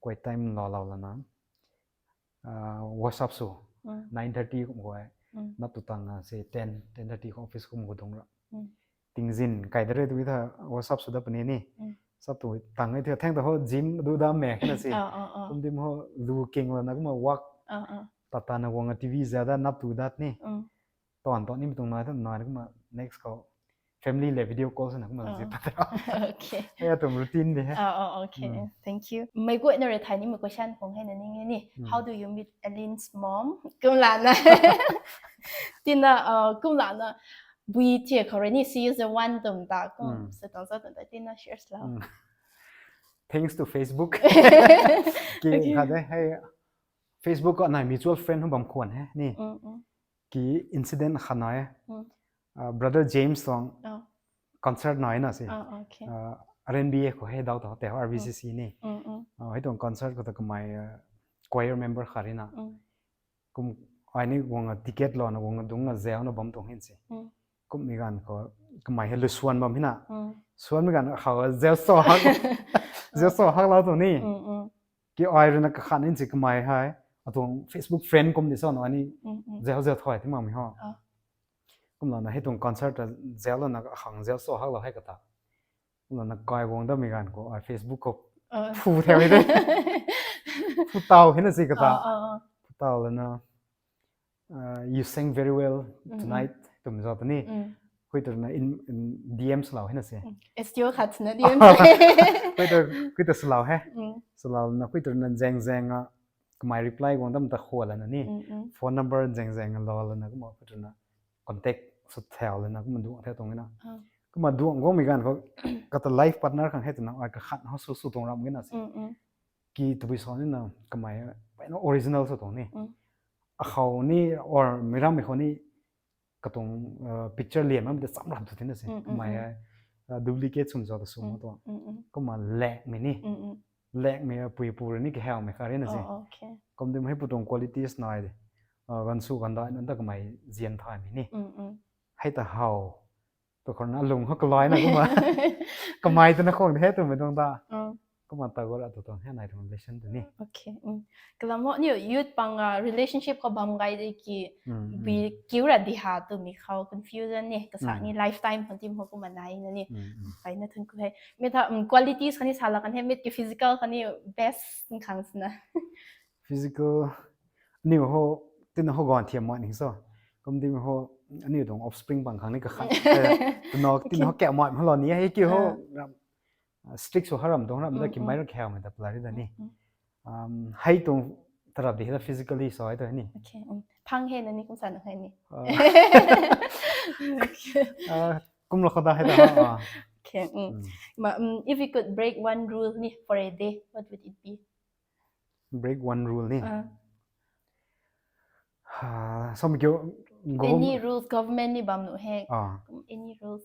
Quiet time lou lou lana. WhatsApp sw nine thirty kum khou nap tu tang se ten, ten thirty khou office kum khou dung ra. Tingzin kai da re tu tha WhatsApp sw da puni ni. Sap tu tang e theng ta ho gym du da me na se. Kum dim ho lu king lana kumna walk. Tata na guang T V zada nap tu dat ni. Ton ton ni mi tuang nai ta nai kumna next khou family le video call swna kumna zi ta. Okay. Hei atuang routine de he. Okay. Thank you. Mei guay na re thai ni mei question khong hei na ning ni. How do you meet Aline's mom? Kum lana. Tina kum lana bui tia khou re ni she is the one tum ta kum se tang sa tum ta tina share sw lou. Thanks to Facebook. Ki kha de hei Facebook ka nai mutual friend hum bam khwan he ni. Ki incident kha nai. Brother James tuang concert nai na se. R N B A khou hei dau ta te R B C C ni. Hei tuang concert khou ta kamei choir member kha ri na. Kum ai ni guang ticket lou na guang dung na zau na bam tuang hin se. Kum mi gan khou kamei hei lu suan bam hina. Suan mi gan khou zau so hak. Zau so hak lou tuang ni. Ki ai rui na kakhan in si kamei hei atuang Facebook friend kum di so na ni zau zau thoi ti makmei ho. Kum lana hei tuang concert ta zau lana khang zau so hak lou hei kata. Kum lana kai guang da mi gan khou ai Facebook khou phu thau de. Phu tau hina si kata. Phu tau lana you sang very well tonight tum zau ta ni. Hui ta na in D M sw lou hina se. S T O khat na D M. Hui ta hui ta sw lou he. Sw lou na hui ta na zeng zeng a kamei reply guang dam ta khou lana ni. Phone number zeng zeng a lou lana kumna hui ta na contact sw thau lana kumna duang thau tuang na. Kumna duang guang mi gan khou kata life partner khang hei ta na ai kakhat ho sw sw tuang ram gina se. Ki tabui so ni na kamei pai na original sw tuang ni. Akhou ni or mi ram mi khou ni katuang picture lian mam ta cham ram tu tina se. Kamei duplicate sum zau ta sum tuang. Kumna lak mi ni. Lak mi pui pu ni kahau mi kha ri na se. Kum dim hei pu tuang qualities nai de. Gan su gan dai na ta kamei zian thai mi ni. Hei ta how. Tu khou na lung ho kalai na kumna. Kamei ta na khong de he tu mi tuang ta. Mata gora tu tuang he nai tuang relation tu ni. Okay. Kalam ho niu youth pang relationship khou bam gai de ki bi kiu ra di ha twmei khou confusion ni kasak ni lifetime khou tim ho kumna nai na ni. Kai na thun ku he. Mi tha qualities khou ni sala kan he, mi ki physical khou ni best khang sina. Physical niu ho tina ho gan thiam mai ni so. Kum di ho niu tuang offspring pang khang ni kakhat. Tina ho kya mai ho lo ni he ki ho strict sw haram tuang ram da ki mai ra khau mai ta pla ri da ni. Hei tuang tarap di he physically so hei tu ni. Phang he na ni kum sa na he ni. Kum lo khou da he da. Okay. If you could break one rule ni for a day, what would it be? Break one rule ni. Some kyo any rules government ni bam nu he. Any rules.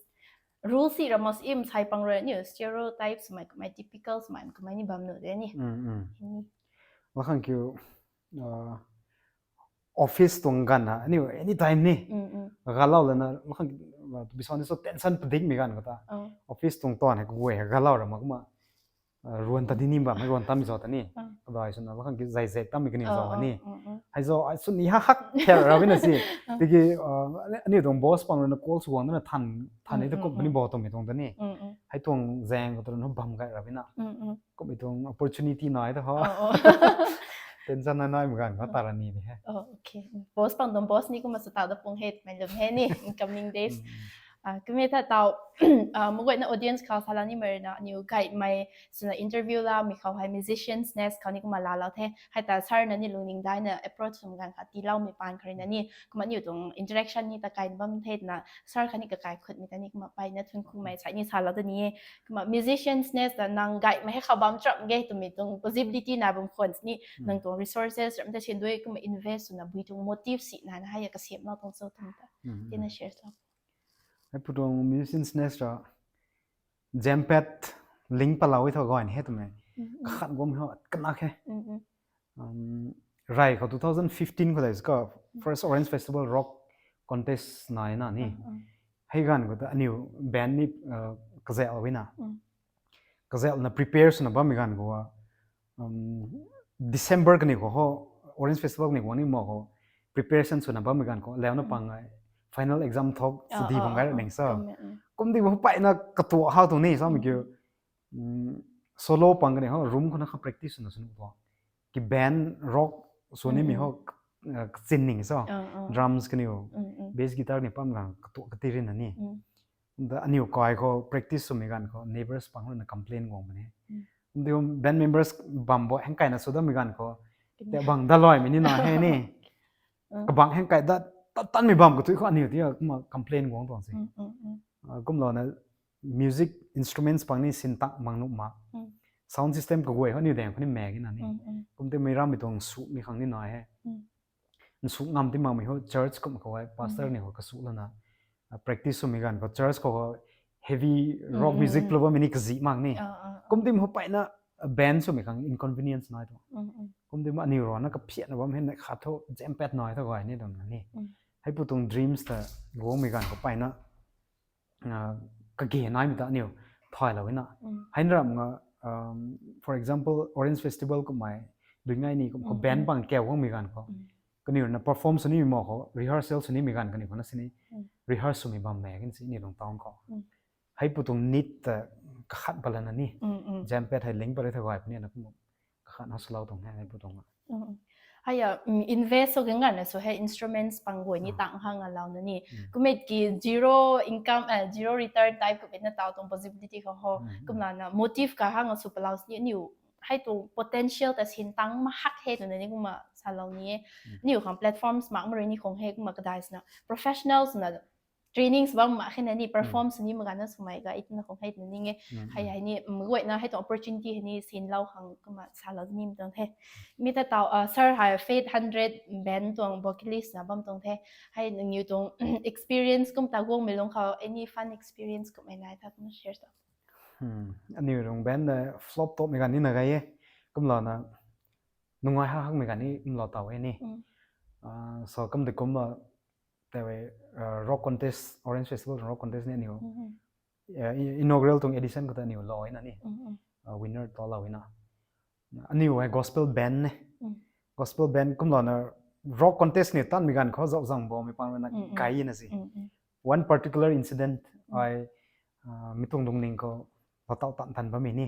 Rules si ramos im sai pang rui ni stereotypes mai kumai typical mai kumai ni bam nu de ni. Lakhang kyo office tuang ganv na ni anytime ni galau lana lakhang tu bisa ni so tension padik mi ganv kata office tuang tuan he kuwe galau ra ma kuma ruan ta di ni bam he ruan tam zo ta ni kadai suna lakhang ki zai zek tam mi kani zo ni. Hei zo sun ni ha hak kher ra bina si tiki aniu tuang boss pang rui na call sw guang na than than ni ta kum ni bo tuang mi tuang ta ni. Hei tuang zang ko tu na bam gai ra bina. Kum i tuang opportunity nai ta ho. Tension na nai mi ganv ko ta ra ni ni he. Okay. Boss pang tuang boss ni kumna sa ta da pung he mai lum he ni in coming days. Kumna tha tau maguayna audience khou sala ni mari na niu gaymei suna interview la mi khou hei musicians nest khou ni kumna la lau the. Hei ta sir na ni lungning dai na approach sum ganv kha ti lau mi pan khari na ni kumna niu tuang interaction ni ta kai bam the na sir kha ni kakai khut mi ta ni kumna pai na thun kumei sai ni sala ta ni. Kumna musicians nest ta nang gaymei he khou bam cham ge twmei tuang possibility na bam khwan ni nang tuang resources ram ta sin dui kumna invest suna bui tuang motive si na na hei kasiam lau tuang so tuang ta. Tina share lau. Hei pu tuang musicians nest ra jempet ling palau i tho gayn he twmei kakhat guam ho kanak he. Rai khou two thousand fifteen khou dai ka first Orange Festival Rock Contest nai na ni. Hei ganv khou ta aniu band ni kazel wina kazel na prepare suna bam mi ganv khou December kani khou ho Orange Festival kani khou ni mo khou preparation suna bam mi ganv khou leuna pang ai final exam thok sudi bam gai ra ning sa. Kum di bo pai na katuak hau tuang ni sa mi kiu solo pang kani ho room khou na kha practice suna suna tuang ki band rock sw ni mi ho kachin ning so drums kaniu bass guitar ni pam gang katuak kati rin na ni. Da aniu kai khou practice swmei ganv khou neighbors pang rui na complain guang bam ni. Di band members bam bo heng kai na sw dammei ganv khou te bang da loimei ni na he ni kabang heng kai da tat tanmei bam kathui khou aniu ti kumna complain guang tuang si. Kumlou na music instruments pang ni sin tak mang nuh mak sound system kaguay khou aniu daeng khou ni mak na ni. Kum ti mei rammei tuang sumei khang ni na he. Nsuk ngam ti makmei ho church kum khou pastor ni ho kasu lana practice swmei ganv khou church khou heavy rock music play bammei ni kazi mak ni. Kum ti ho paina band swmei khang inconvenience nai tu. Kum ti aniu rui na kaphiatna bam hei na khat tho jempet nai tho gay ni dam na ni. Hei pu tuang dreams ta guangmei ganv khou paina kage naimei ta aniu thaylou na. Hei na ram nga for example Orange Festival kummei duingai ni kum khou band pang kau guangmei ganv khou kaniw na perform sw nimei mo khou rehearsal sw nimei ganv kaniw khou na sini rehearse swmei bam mak kan si ni tuang town khou. Hei pu tuang need ta kakhat balana ni jempet hei ling pare tho gay puni na kum kakhat na swlou tuang hei pu tuang. Hei invest so gangan na so hei instruments pang guay ni tang hang alou na ni. Kummei ki zero income zero return type kummei na tau tuang possibility khou ho kumlana motive ka hang sw palau ni niu hei tu potential ta sin tang mahak he tu na ni kumna salou ni. Niu khang platforms mak mari ni khong he kumna kadai sina professionals na trainings bam mak khe na ni perform sw nimei ganv na swmei ga itna khong hei na ni nge. Hei hei ni mguayna hei tu opportunity hei ni sinlou khang kumna salou ni tuang the. Mi ta tau sir hei Faith Hundred band tuang vocalist na bam tuang the. Hei nangniw tuang experience kum ta guangmei lung khou any fun experience kummei nai ta kumna share ta. Aniw rung band na flop topmei ganv ni na gay e. Kumlana nungai ha hakmei ganv ni kumlou tau e ni. So kum de kumna tawe rock contest Orange Festival rock contest ni aniw inaugural tuang edition khou ta aniw lou e na ni. uh, winner ta lou na. Aniu hei gospel band ne. Mm. Gospel band kumlana rock contest ni tanmei ganv khou zauh zang bo mi pang na Mm, mm. Gai na si. Mm, mm. One particular incident Mm. ai uh, mi tuang lungning khou patau tan tan bam mi ni.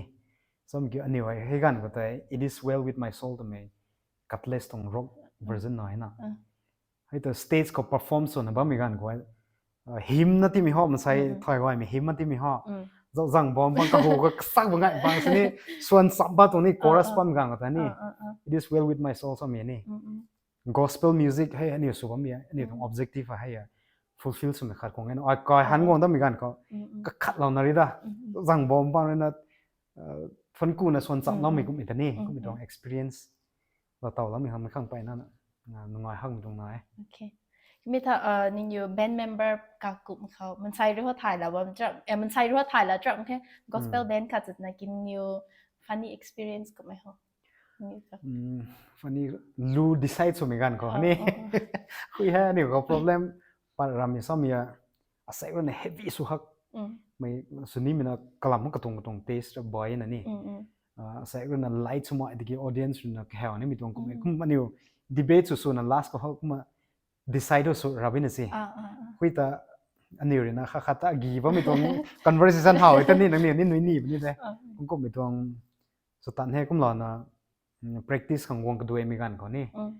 So mi kiu aniu hei hei ganv khou tei It Is Well With My Soul twmei Kutless tuang rock Mm. version na na. Mm. Hei ta stage khou perform swna bam mi ganv khou uh, hymn na timi ho masai Mm, mm. Thai guay mi hymn na timi ho. Mm. Zauh zang bom bang kahu ka sak bang ngai bang sini swan sap ba tuang ni chorus Ah, ah. Pam gang ta ni. Ah, ah, ah. It Is Well With My Soul sa mi ni. Mm, mm. Gospel music hei aniu sw bam ya, aniu tuang Mm. objective hei ya fulfill swmei khat khou ngai na. Ai kai han Ah. guang dam mi ganv khou Mm, mm. Kakhat lou na ri da. Mm, mm. Zang bom bang ri na uh, phone ku na swan sap Mm, lam mi mm. Kum mi ta ni, Mm, kum mi mm. Tuang experience la tau lam mi khang mi khang pai na na. Uh, nungai hak mi tuang na e. Okay. Mi tha uh, ning yu band member ka kum khou mansai ri ho thai la bam trap, eh, mansai ri ho thai la trap khe gospel Mm. Band khat zat na kin yu funny experience kum mai ho. Ning yu ka. Mm, funny lu decide swmei ganv khou Oh, ni. Oh, oh. Hui hei aniu khou problem pat ram mi sam ya. Asei rui na heavy sw hak. Mm. Mei sw ni mi na kalam katung katung taste ra bai na ni. Mm, mm. Ah, asei rui na light sw mai diki audience rui na kahaw ni mi tuang kum Mm. Kum aniu debate sw sw na last khou ho kumna decide sw ra bi na si. Ah, ah, ah. Hui ta aniu rui na kha kha ta gi ba mi tuang conversation how ta ni nang ni ni nui ni bi ni de. Ah. Kum kum mi tuang sw tan he kumlana mm, practice khang guang kaduai mi ganv khou ni. Mm.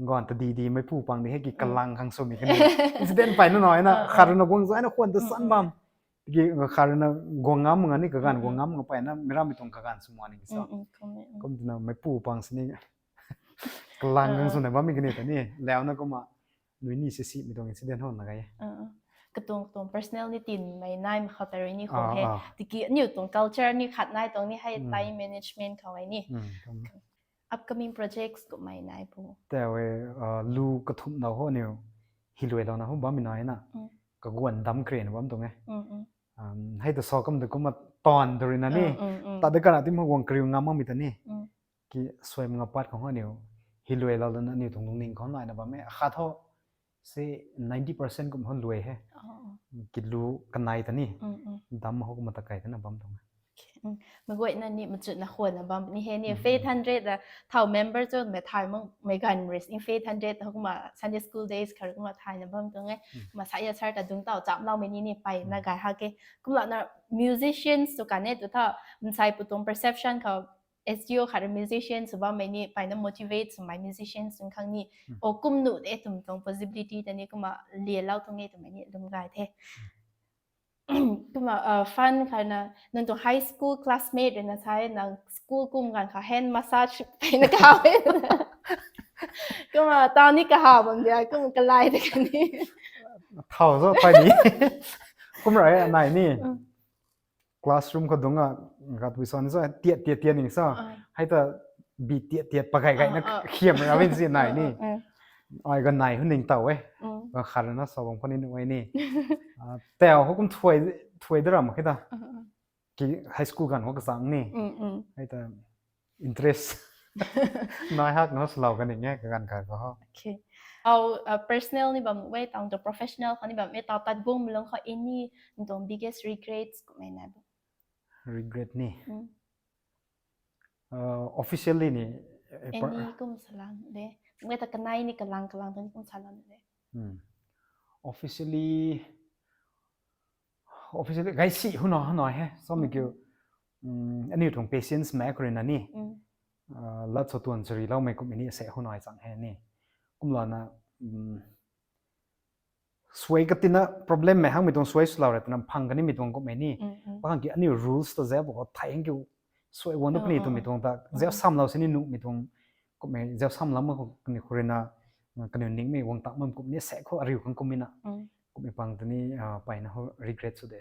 Guang ta di di mei pu pang di he ki Mm. Kalang khang sw mi kani. Incident pai na nai na, Ah, ah. Khat rui na guang zai na khwan ta Mm, san mm. Bam. Ki khat rui na guang ngam nga ni kaganv Mm, guang mm. Ngam nga pai na mi ram mi tuang kaganv sw ma ni so. Mm, mm, kum e, mm. Kum tina mei pu pang sini kalang khang Ah. Sw na bam mi kani ta ni. Lau na kumna nui ni si si mi tuang incident ho na gai. Ah, ah. Katuang katuang personal ni tin mei nai ma khou ta rui ni khou Ah, he. Ah. Tiki aniu tuang culture ni khat nai tuang ni hei Mm. Time management khou e ni. Mm, kum. Upcoming projects kum mei nai pu. Te we, uh, lu kathumh na ho aniu hiluai lou na ho bam mi nai na. Mm. Kaguan dam kre na bam tuang e. Mm, mm. Um, hei ta so kum ta kumna tawn ta rui na ni. Mm, mm, mm. Ta de kana tim ho guang kariu ngam mi ta ni. Mm. Ki suai manga pat khang ho aniu hiluai lou lana aniu tuang lungning khou nai na bam e. Khat ho se ninety percent kum hon luai he. Oh. Ki lu kanai ta ni. Mm, mm. Dam ho kumna ta kai ta na bam tuang. Okay, mm. Mei guay na ni machut na khwan na bam ni he ni Mm, Faith mm. Hundred la thau member cho mei thai mang mei gan ris in Faith Hundred ho kumna Sunday school days khar kumna thai na bam tuang e. Mm. Kumna sa ya sar ta dung tau cham lau mei ni ni pai na Mm. Gai ha ke. Kumlana musicians tu kan e tu tha msai pu tuang perception khou S G O khat rui musicians sw bammei ni pai na motivate swmei musicians sw khang ni Hmm. O kum nu de twmei tuang possibility ta ni kumna lian lou tuang e twmei ni lum gay the. Hmm. Kumna, uh, fun khat na nang tuang high school classmate rui na sa e nang school kum ganv kha hand massage pai na kaw e. Kumna tau ni kahaw bam dia kumna kalai de kani. Thau zo thai ni. Kum rai nai ni. Hmm. Classroom khou dung a gat wi san sa tiat tiat tiat ning sa. Ah. Hei ta bi tiat tiat pagai gai na Ah, ah. Khiam ra win si nai ni. Ah, ah, ah. Ai ga nai hun ning tau e. Mm. Ga khar na sa bang khou ni nu ai ni. Ah, tau ho kum thuai thuai da ram khita. Ah, ah. Ki high school gan ho ka sang ni. Mm, mm. Hei ta interest. Nai hak na slow ka ning e ka gan ka ho. Okay. Au, uh, personal ni bam we tang to professional kha ni bam we tau tat bung mi lung kha any nang tuang biggest regrets kum e na bam. Regret ni. Mm. Uh, officially ni, eh, par- Any kum salang de. We ta kanai ni kalang kalang ta ni kum salang de. Hmm. Officially, officially gai si huna huna he. So mi kiu, mm, aniu tuang patience mei kuri na ni. Mm. Uh, lat so tuan sari lau mei kum ni se huna chang he ni. Kumlana, mm, suai katina problem mei hang mi tuang suai swlou ra tana phang kani mi tuang kum ni. Mm, mm. Phang ki aniu rules ta zep ko thai hang kiu suai wang da Oh, pani oh, tuang mi oh. Tuang ta zep Mm. Sam lau sini nu mi tuang kum zep sam lam ko kani khurina kani ning mi wang tak mam kum ni se ko ariu khang kum na. Mm. Kum pang tani, ah, pai na ho regret sw de.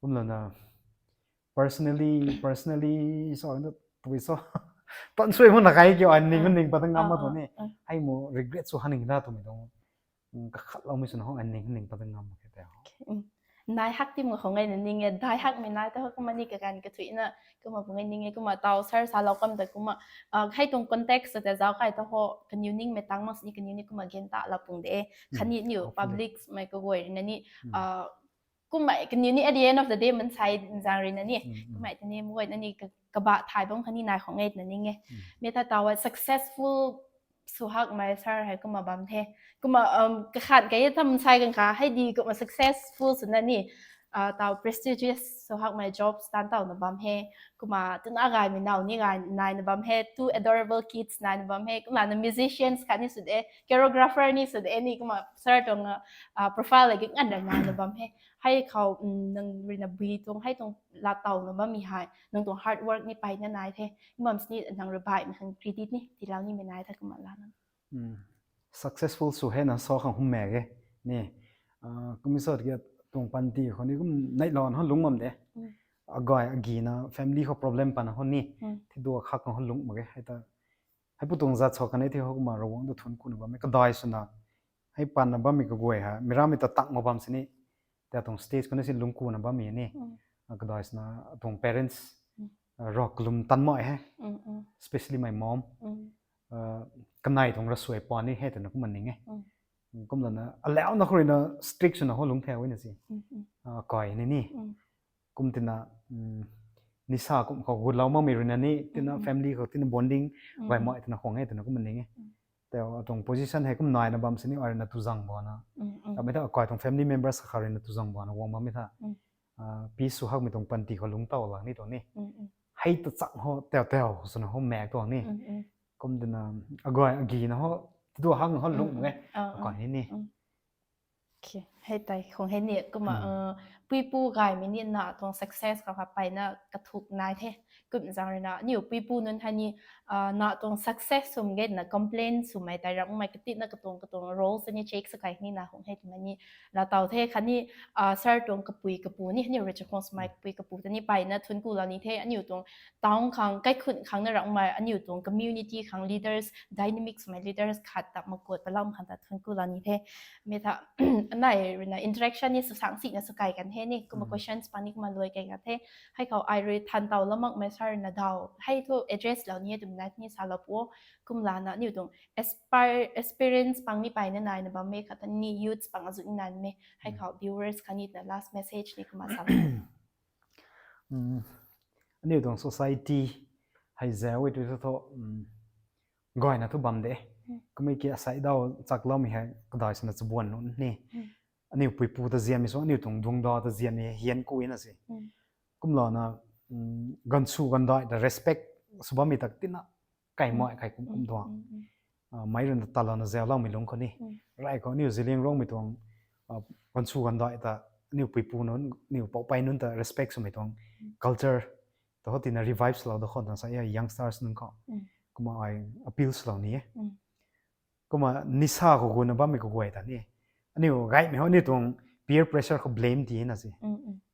Kumlana personally, personally so na tui so tan suai mo na kai kiu an ning Ah, ning pa tang ngam ah, ma tu ah, ni. Ah. Hei mo regret sw haning da tu mi tuang. Mm, kakhat lou mi sw na ho an ning ning pa tang ngam ma ke te. Okay, mm. Nai hak ti mo khong ngai na ning e, dai hak mi nai ta ho kumna ni ka gan ka thui na, kumna bu ngai ning e, kumna tau sar sa lou kam ta kumna, ah, hei tuang context ta zau kai ta ho, kaniw ning mei tang mak sini kaniw ni kumna gen ta lou pung de. Mm, kani niu hopefully. Public mei ka goi na ni, Mm. Ah, Kumna kaniw ni at the end of the day mansei nzang rui na ni. Kumna tini mui na ni kabah thay bam khatni nai khang e na ning e. Mi ta taw successful sw hakmei sir hei kumna bam the. Kumna kakhat kei ta mansei ganv kha hei di kumna successful swna ni taw prestigious sw hakmei jobs tan taw na bam he. Kumna tuna gaymei naw ni gay nai na bam he, two adorable kids nai na bam he. Kumna na musicians khat ni sw de, choreographer ni sw de ni. Kumna sir tuang profile lagi ngan ra nai na bam he. Hei khou nang rui na bui tuang hei tuang laa taw na bammei hei nang tuang hard work ni peyna nai the. Kumna sini nang rui baihmei khang credit ni tiilou nimei nai the kumna lana. Successful sw hena sa khang hum mak ge ni. Kumna sw ki tuang panty khou ni kum neihlou na lungc bam de. Agay agina family khou problem pana khou ni, thi dua khak khang lungc mak ge hei ta. Heipu tuang zat sa kani thi khou kumna Ravguangc ta thuanc kuna bammei kadai swna hei pana bammei kaguay ha mi ramei ta tak mak bam sini. Tia tuang stage khou ni si lungc kuna bammei ni. Kadai swna tuang parents rok lum tan mai he, especially my mom. Kanei tuang rasuai pa ni hei twna kumna ning e. Kumlana alauna khou rui na strict swna khou lungc the na si. Kai ni ni kum tina nisa kum khou gutlou makmei rui na ni tina family khou tina bonding gaymei twna khwang e twna kumna ning e. Tei tuang position hei kum naina bam sini ai rui na tuzang bana, kamei ta akai tuang family members kha rui na tuzang bana guang bammei tha. Peace sw hakmei tuang panty khou lungc taw lang ni tuang ni. Hei ta chang ho tau tau swna ho mak tuang ni. Kum tina agay agina ho tu hang ho lungc e. Akai ni ni. Hei tei khang hei ni kumna puipu gaymei ni na tuang success khou kha peyna kathuk nai the. Kum zang rui na aniu puipu nunc hei ni na tuang success swm ge na complain swmei tei ramhmei katina katuang katuang roles ni check sw kai ni na khang hei twmei ni laa taw the khatni sir tuang kapui kapu ni aniu rui chakhwang swmei kapui kapu ta ni peyna thuanc kulou ni the. Aniu tuang town khang kaikhun khang na ramhmei aniu tuang community khang leaders, dynamic swmei leaders khat ta makut palam khang ta thuanc kulou ni the. Mi tha anei rui na interaction ni sw sang sina sw kai kan the ni kumna questions pang ni kumna luai kai kan the. Hei khou ai rui than taw lou makmei sir na daw hei thu address lou ni e twmei nai ni salou pu o. Kumlana aniu tuang experience pang ni peyna nai na bammei khatni youths pang azuh ni nai mei hei khou viewers khatni na last message ni kumna salou. Aniu tuang society hei zau e tu thu gayna thu bam de. Kumei ki asei daw chakloumei hei kadai swna chabuan nunc ni. Aniu puipu ta ziammei sw aniu tuang dungda ta ziammei hian ku na si. Kumlana gansu gandai ta respect sw bammei tak tina kaimei kai kum kum tuang mei rui na talouna zauloumei lungc khou ni. Rai khou aniu Zeliangrongmei tuang gansu gandai ta aniu puipu nunc aniu poupei nunc ta respect swmei tuang culture ta ho tina revive swlou da khou ta sa e youngsters nunc khou. Kumna ai appeal swlou ni e. Kumna nisa khou guna bammei kaguay ta ni. Aniu gaymei ho aniu tuang peer pressure khou blame ti na si.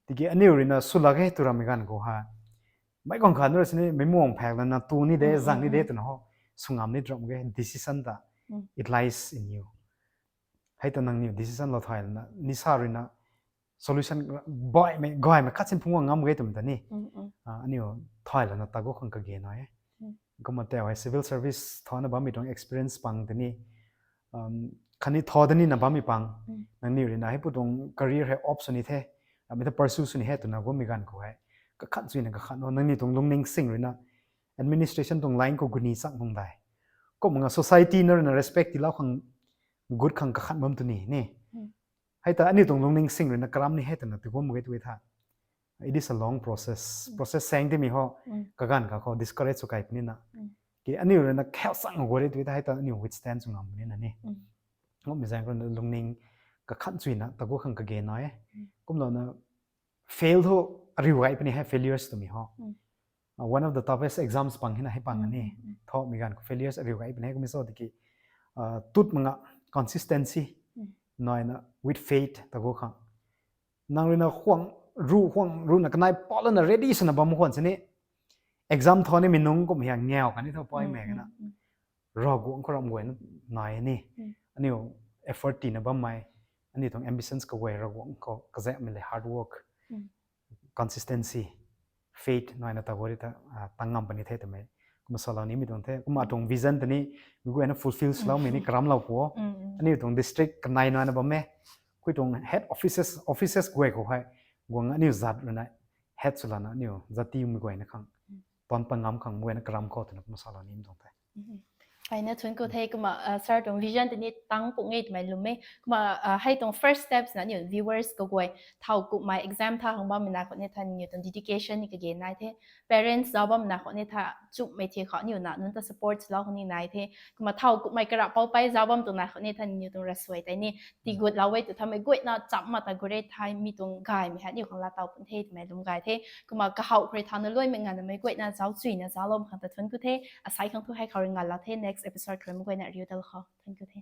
Tiki aniu rui na swlak e tu ramei ganv khou ha. Mei guang khan rui sini mei muang phak lana tu ni de zang ni de twna ho. Swngam ni drum ge decision ta. It lies in you. Hei ta nangniw decision lou thay lana nisa rui na solution baihmei gaymei khat sin phungc ngam ge twmei ta ni. Aniu thay lana tagu khang kage nai e. Kumna tau hei civil service thauna bammei tuang experience pang tini. Khatni thaw tini na bammei pang. Nangniw rui na heipu tuang career hei opt sw ni the, amei ta pursue sw ni he twna gummei ganv khou hei kakhat chuina kakhat o nangniw tuang lungning sing rui na administration tuang line khou guni chang hung dai. Kumna society na rui na respect tilou khang gut khang kakhat bam tu ni ni. Hei ta aniu tuang lungning sing rui na karam ni he twna tu gum ge tu tha. It is a long process. Process sang timi ho kaganv kha khou discourage sw kai puni na. Ki aniu rui na khau chang gu re tu tha hei ta aniu withstand sw ngam puni na ni. Kummei zaeng khou lungning kakhat chuina tagu khang kage nai e. Kumlouna fail thu ariu gay puni hei failures twmei ho. One of the toughest exams pang hina hei pang ni. Thomei ganv khou failures ariu gay puni hei kummei sw tiki tut manga consistency naina with faith tagu khang. Nang rui na khwang ru khwang runa kanei palana ready swna bam khwan sini exam tho nimei nunc kum hia ngiau kani tho paimei kana. Ravguangc khou ramh guayna nai ni. Aniu effort tiina bammei, aniu tuang ambitions kaguay Ravguangc khou kazaekmei le hard work, consistency, faith naina tagu ri ta tang ngam puni the twmei. Kumna salou nimei tuang the. Kumna atuang vision tani mi guayna fulfill swloumei ni karamlou pu o. Aniu tuang district kanei naina bam e. Kui tuang head offices offices guay khou hei guang aniu zat rui na head swlana aniu zat timei guayna khang tuan pat ngam khang guayna karam khou twna kumna salou ni tuang the. Kaina thun ku the kumna sir tuang vision tei ni tang pung e twmei lwm e. Kumna hei tuang first steps na aniu viewers kaguay thau kumhmei exam tha khang bammei na khou ni tha aniu tuang dedication ni kage nai the. Parents zauc bammei na khou ni tha chumhmei the khou aniu na nunc ta support lou khang ni nai the. Kumna thau kumhmei karap poupei zauc bam tuang na khou ni tha aniu tuang rasuai tei ni tiigutlou e tw thamei guayna cham ma ta gu re thei mi tuang gaymei hei aniu khang laa taw pun the twmei lwm gay the. Kumna kahaw khou rui thau na luaimei nganvmei guayna zauc chuyna zauclou khang ta thun ku the. Asei khang thu hei khou rui nganlou the, next episode khou rui mi guayna riu dal khou thun ku the.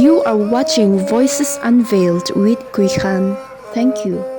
You are watching Voices Unveiled with Kuikhan. Thank you.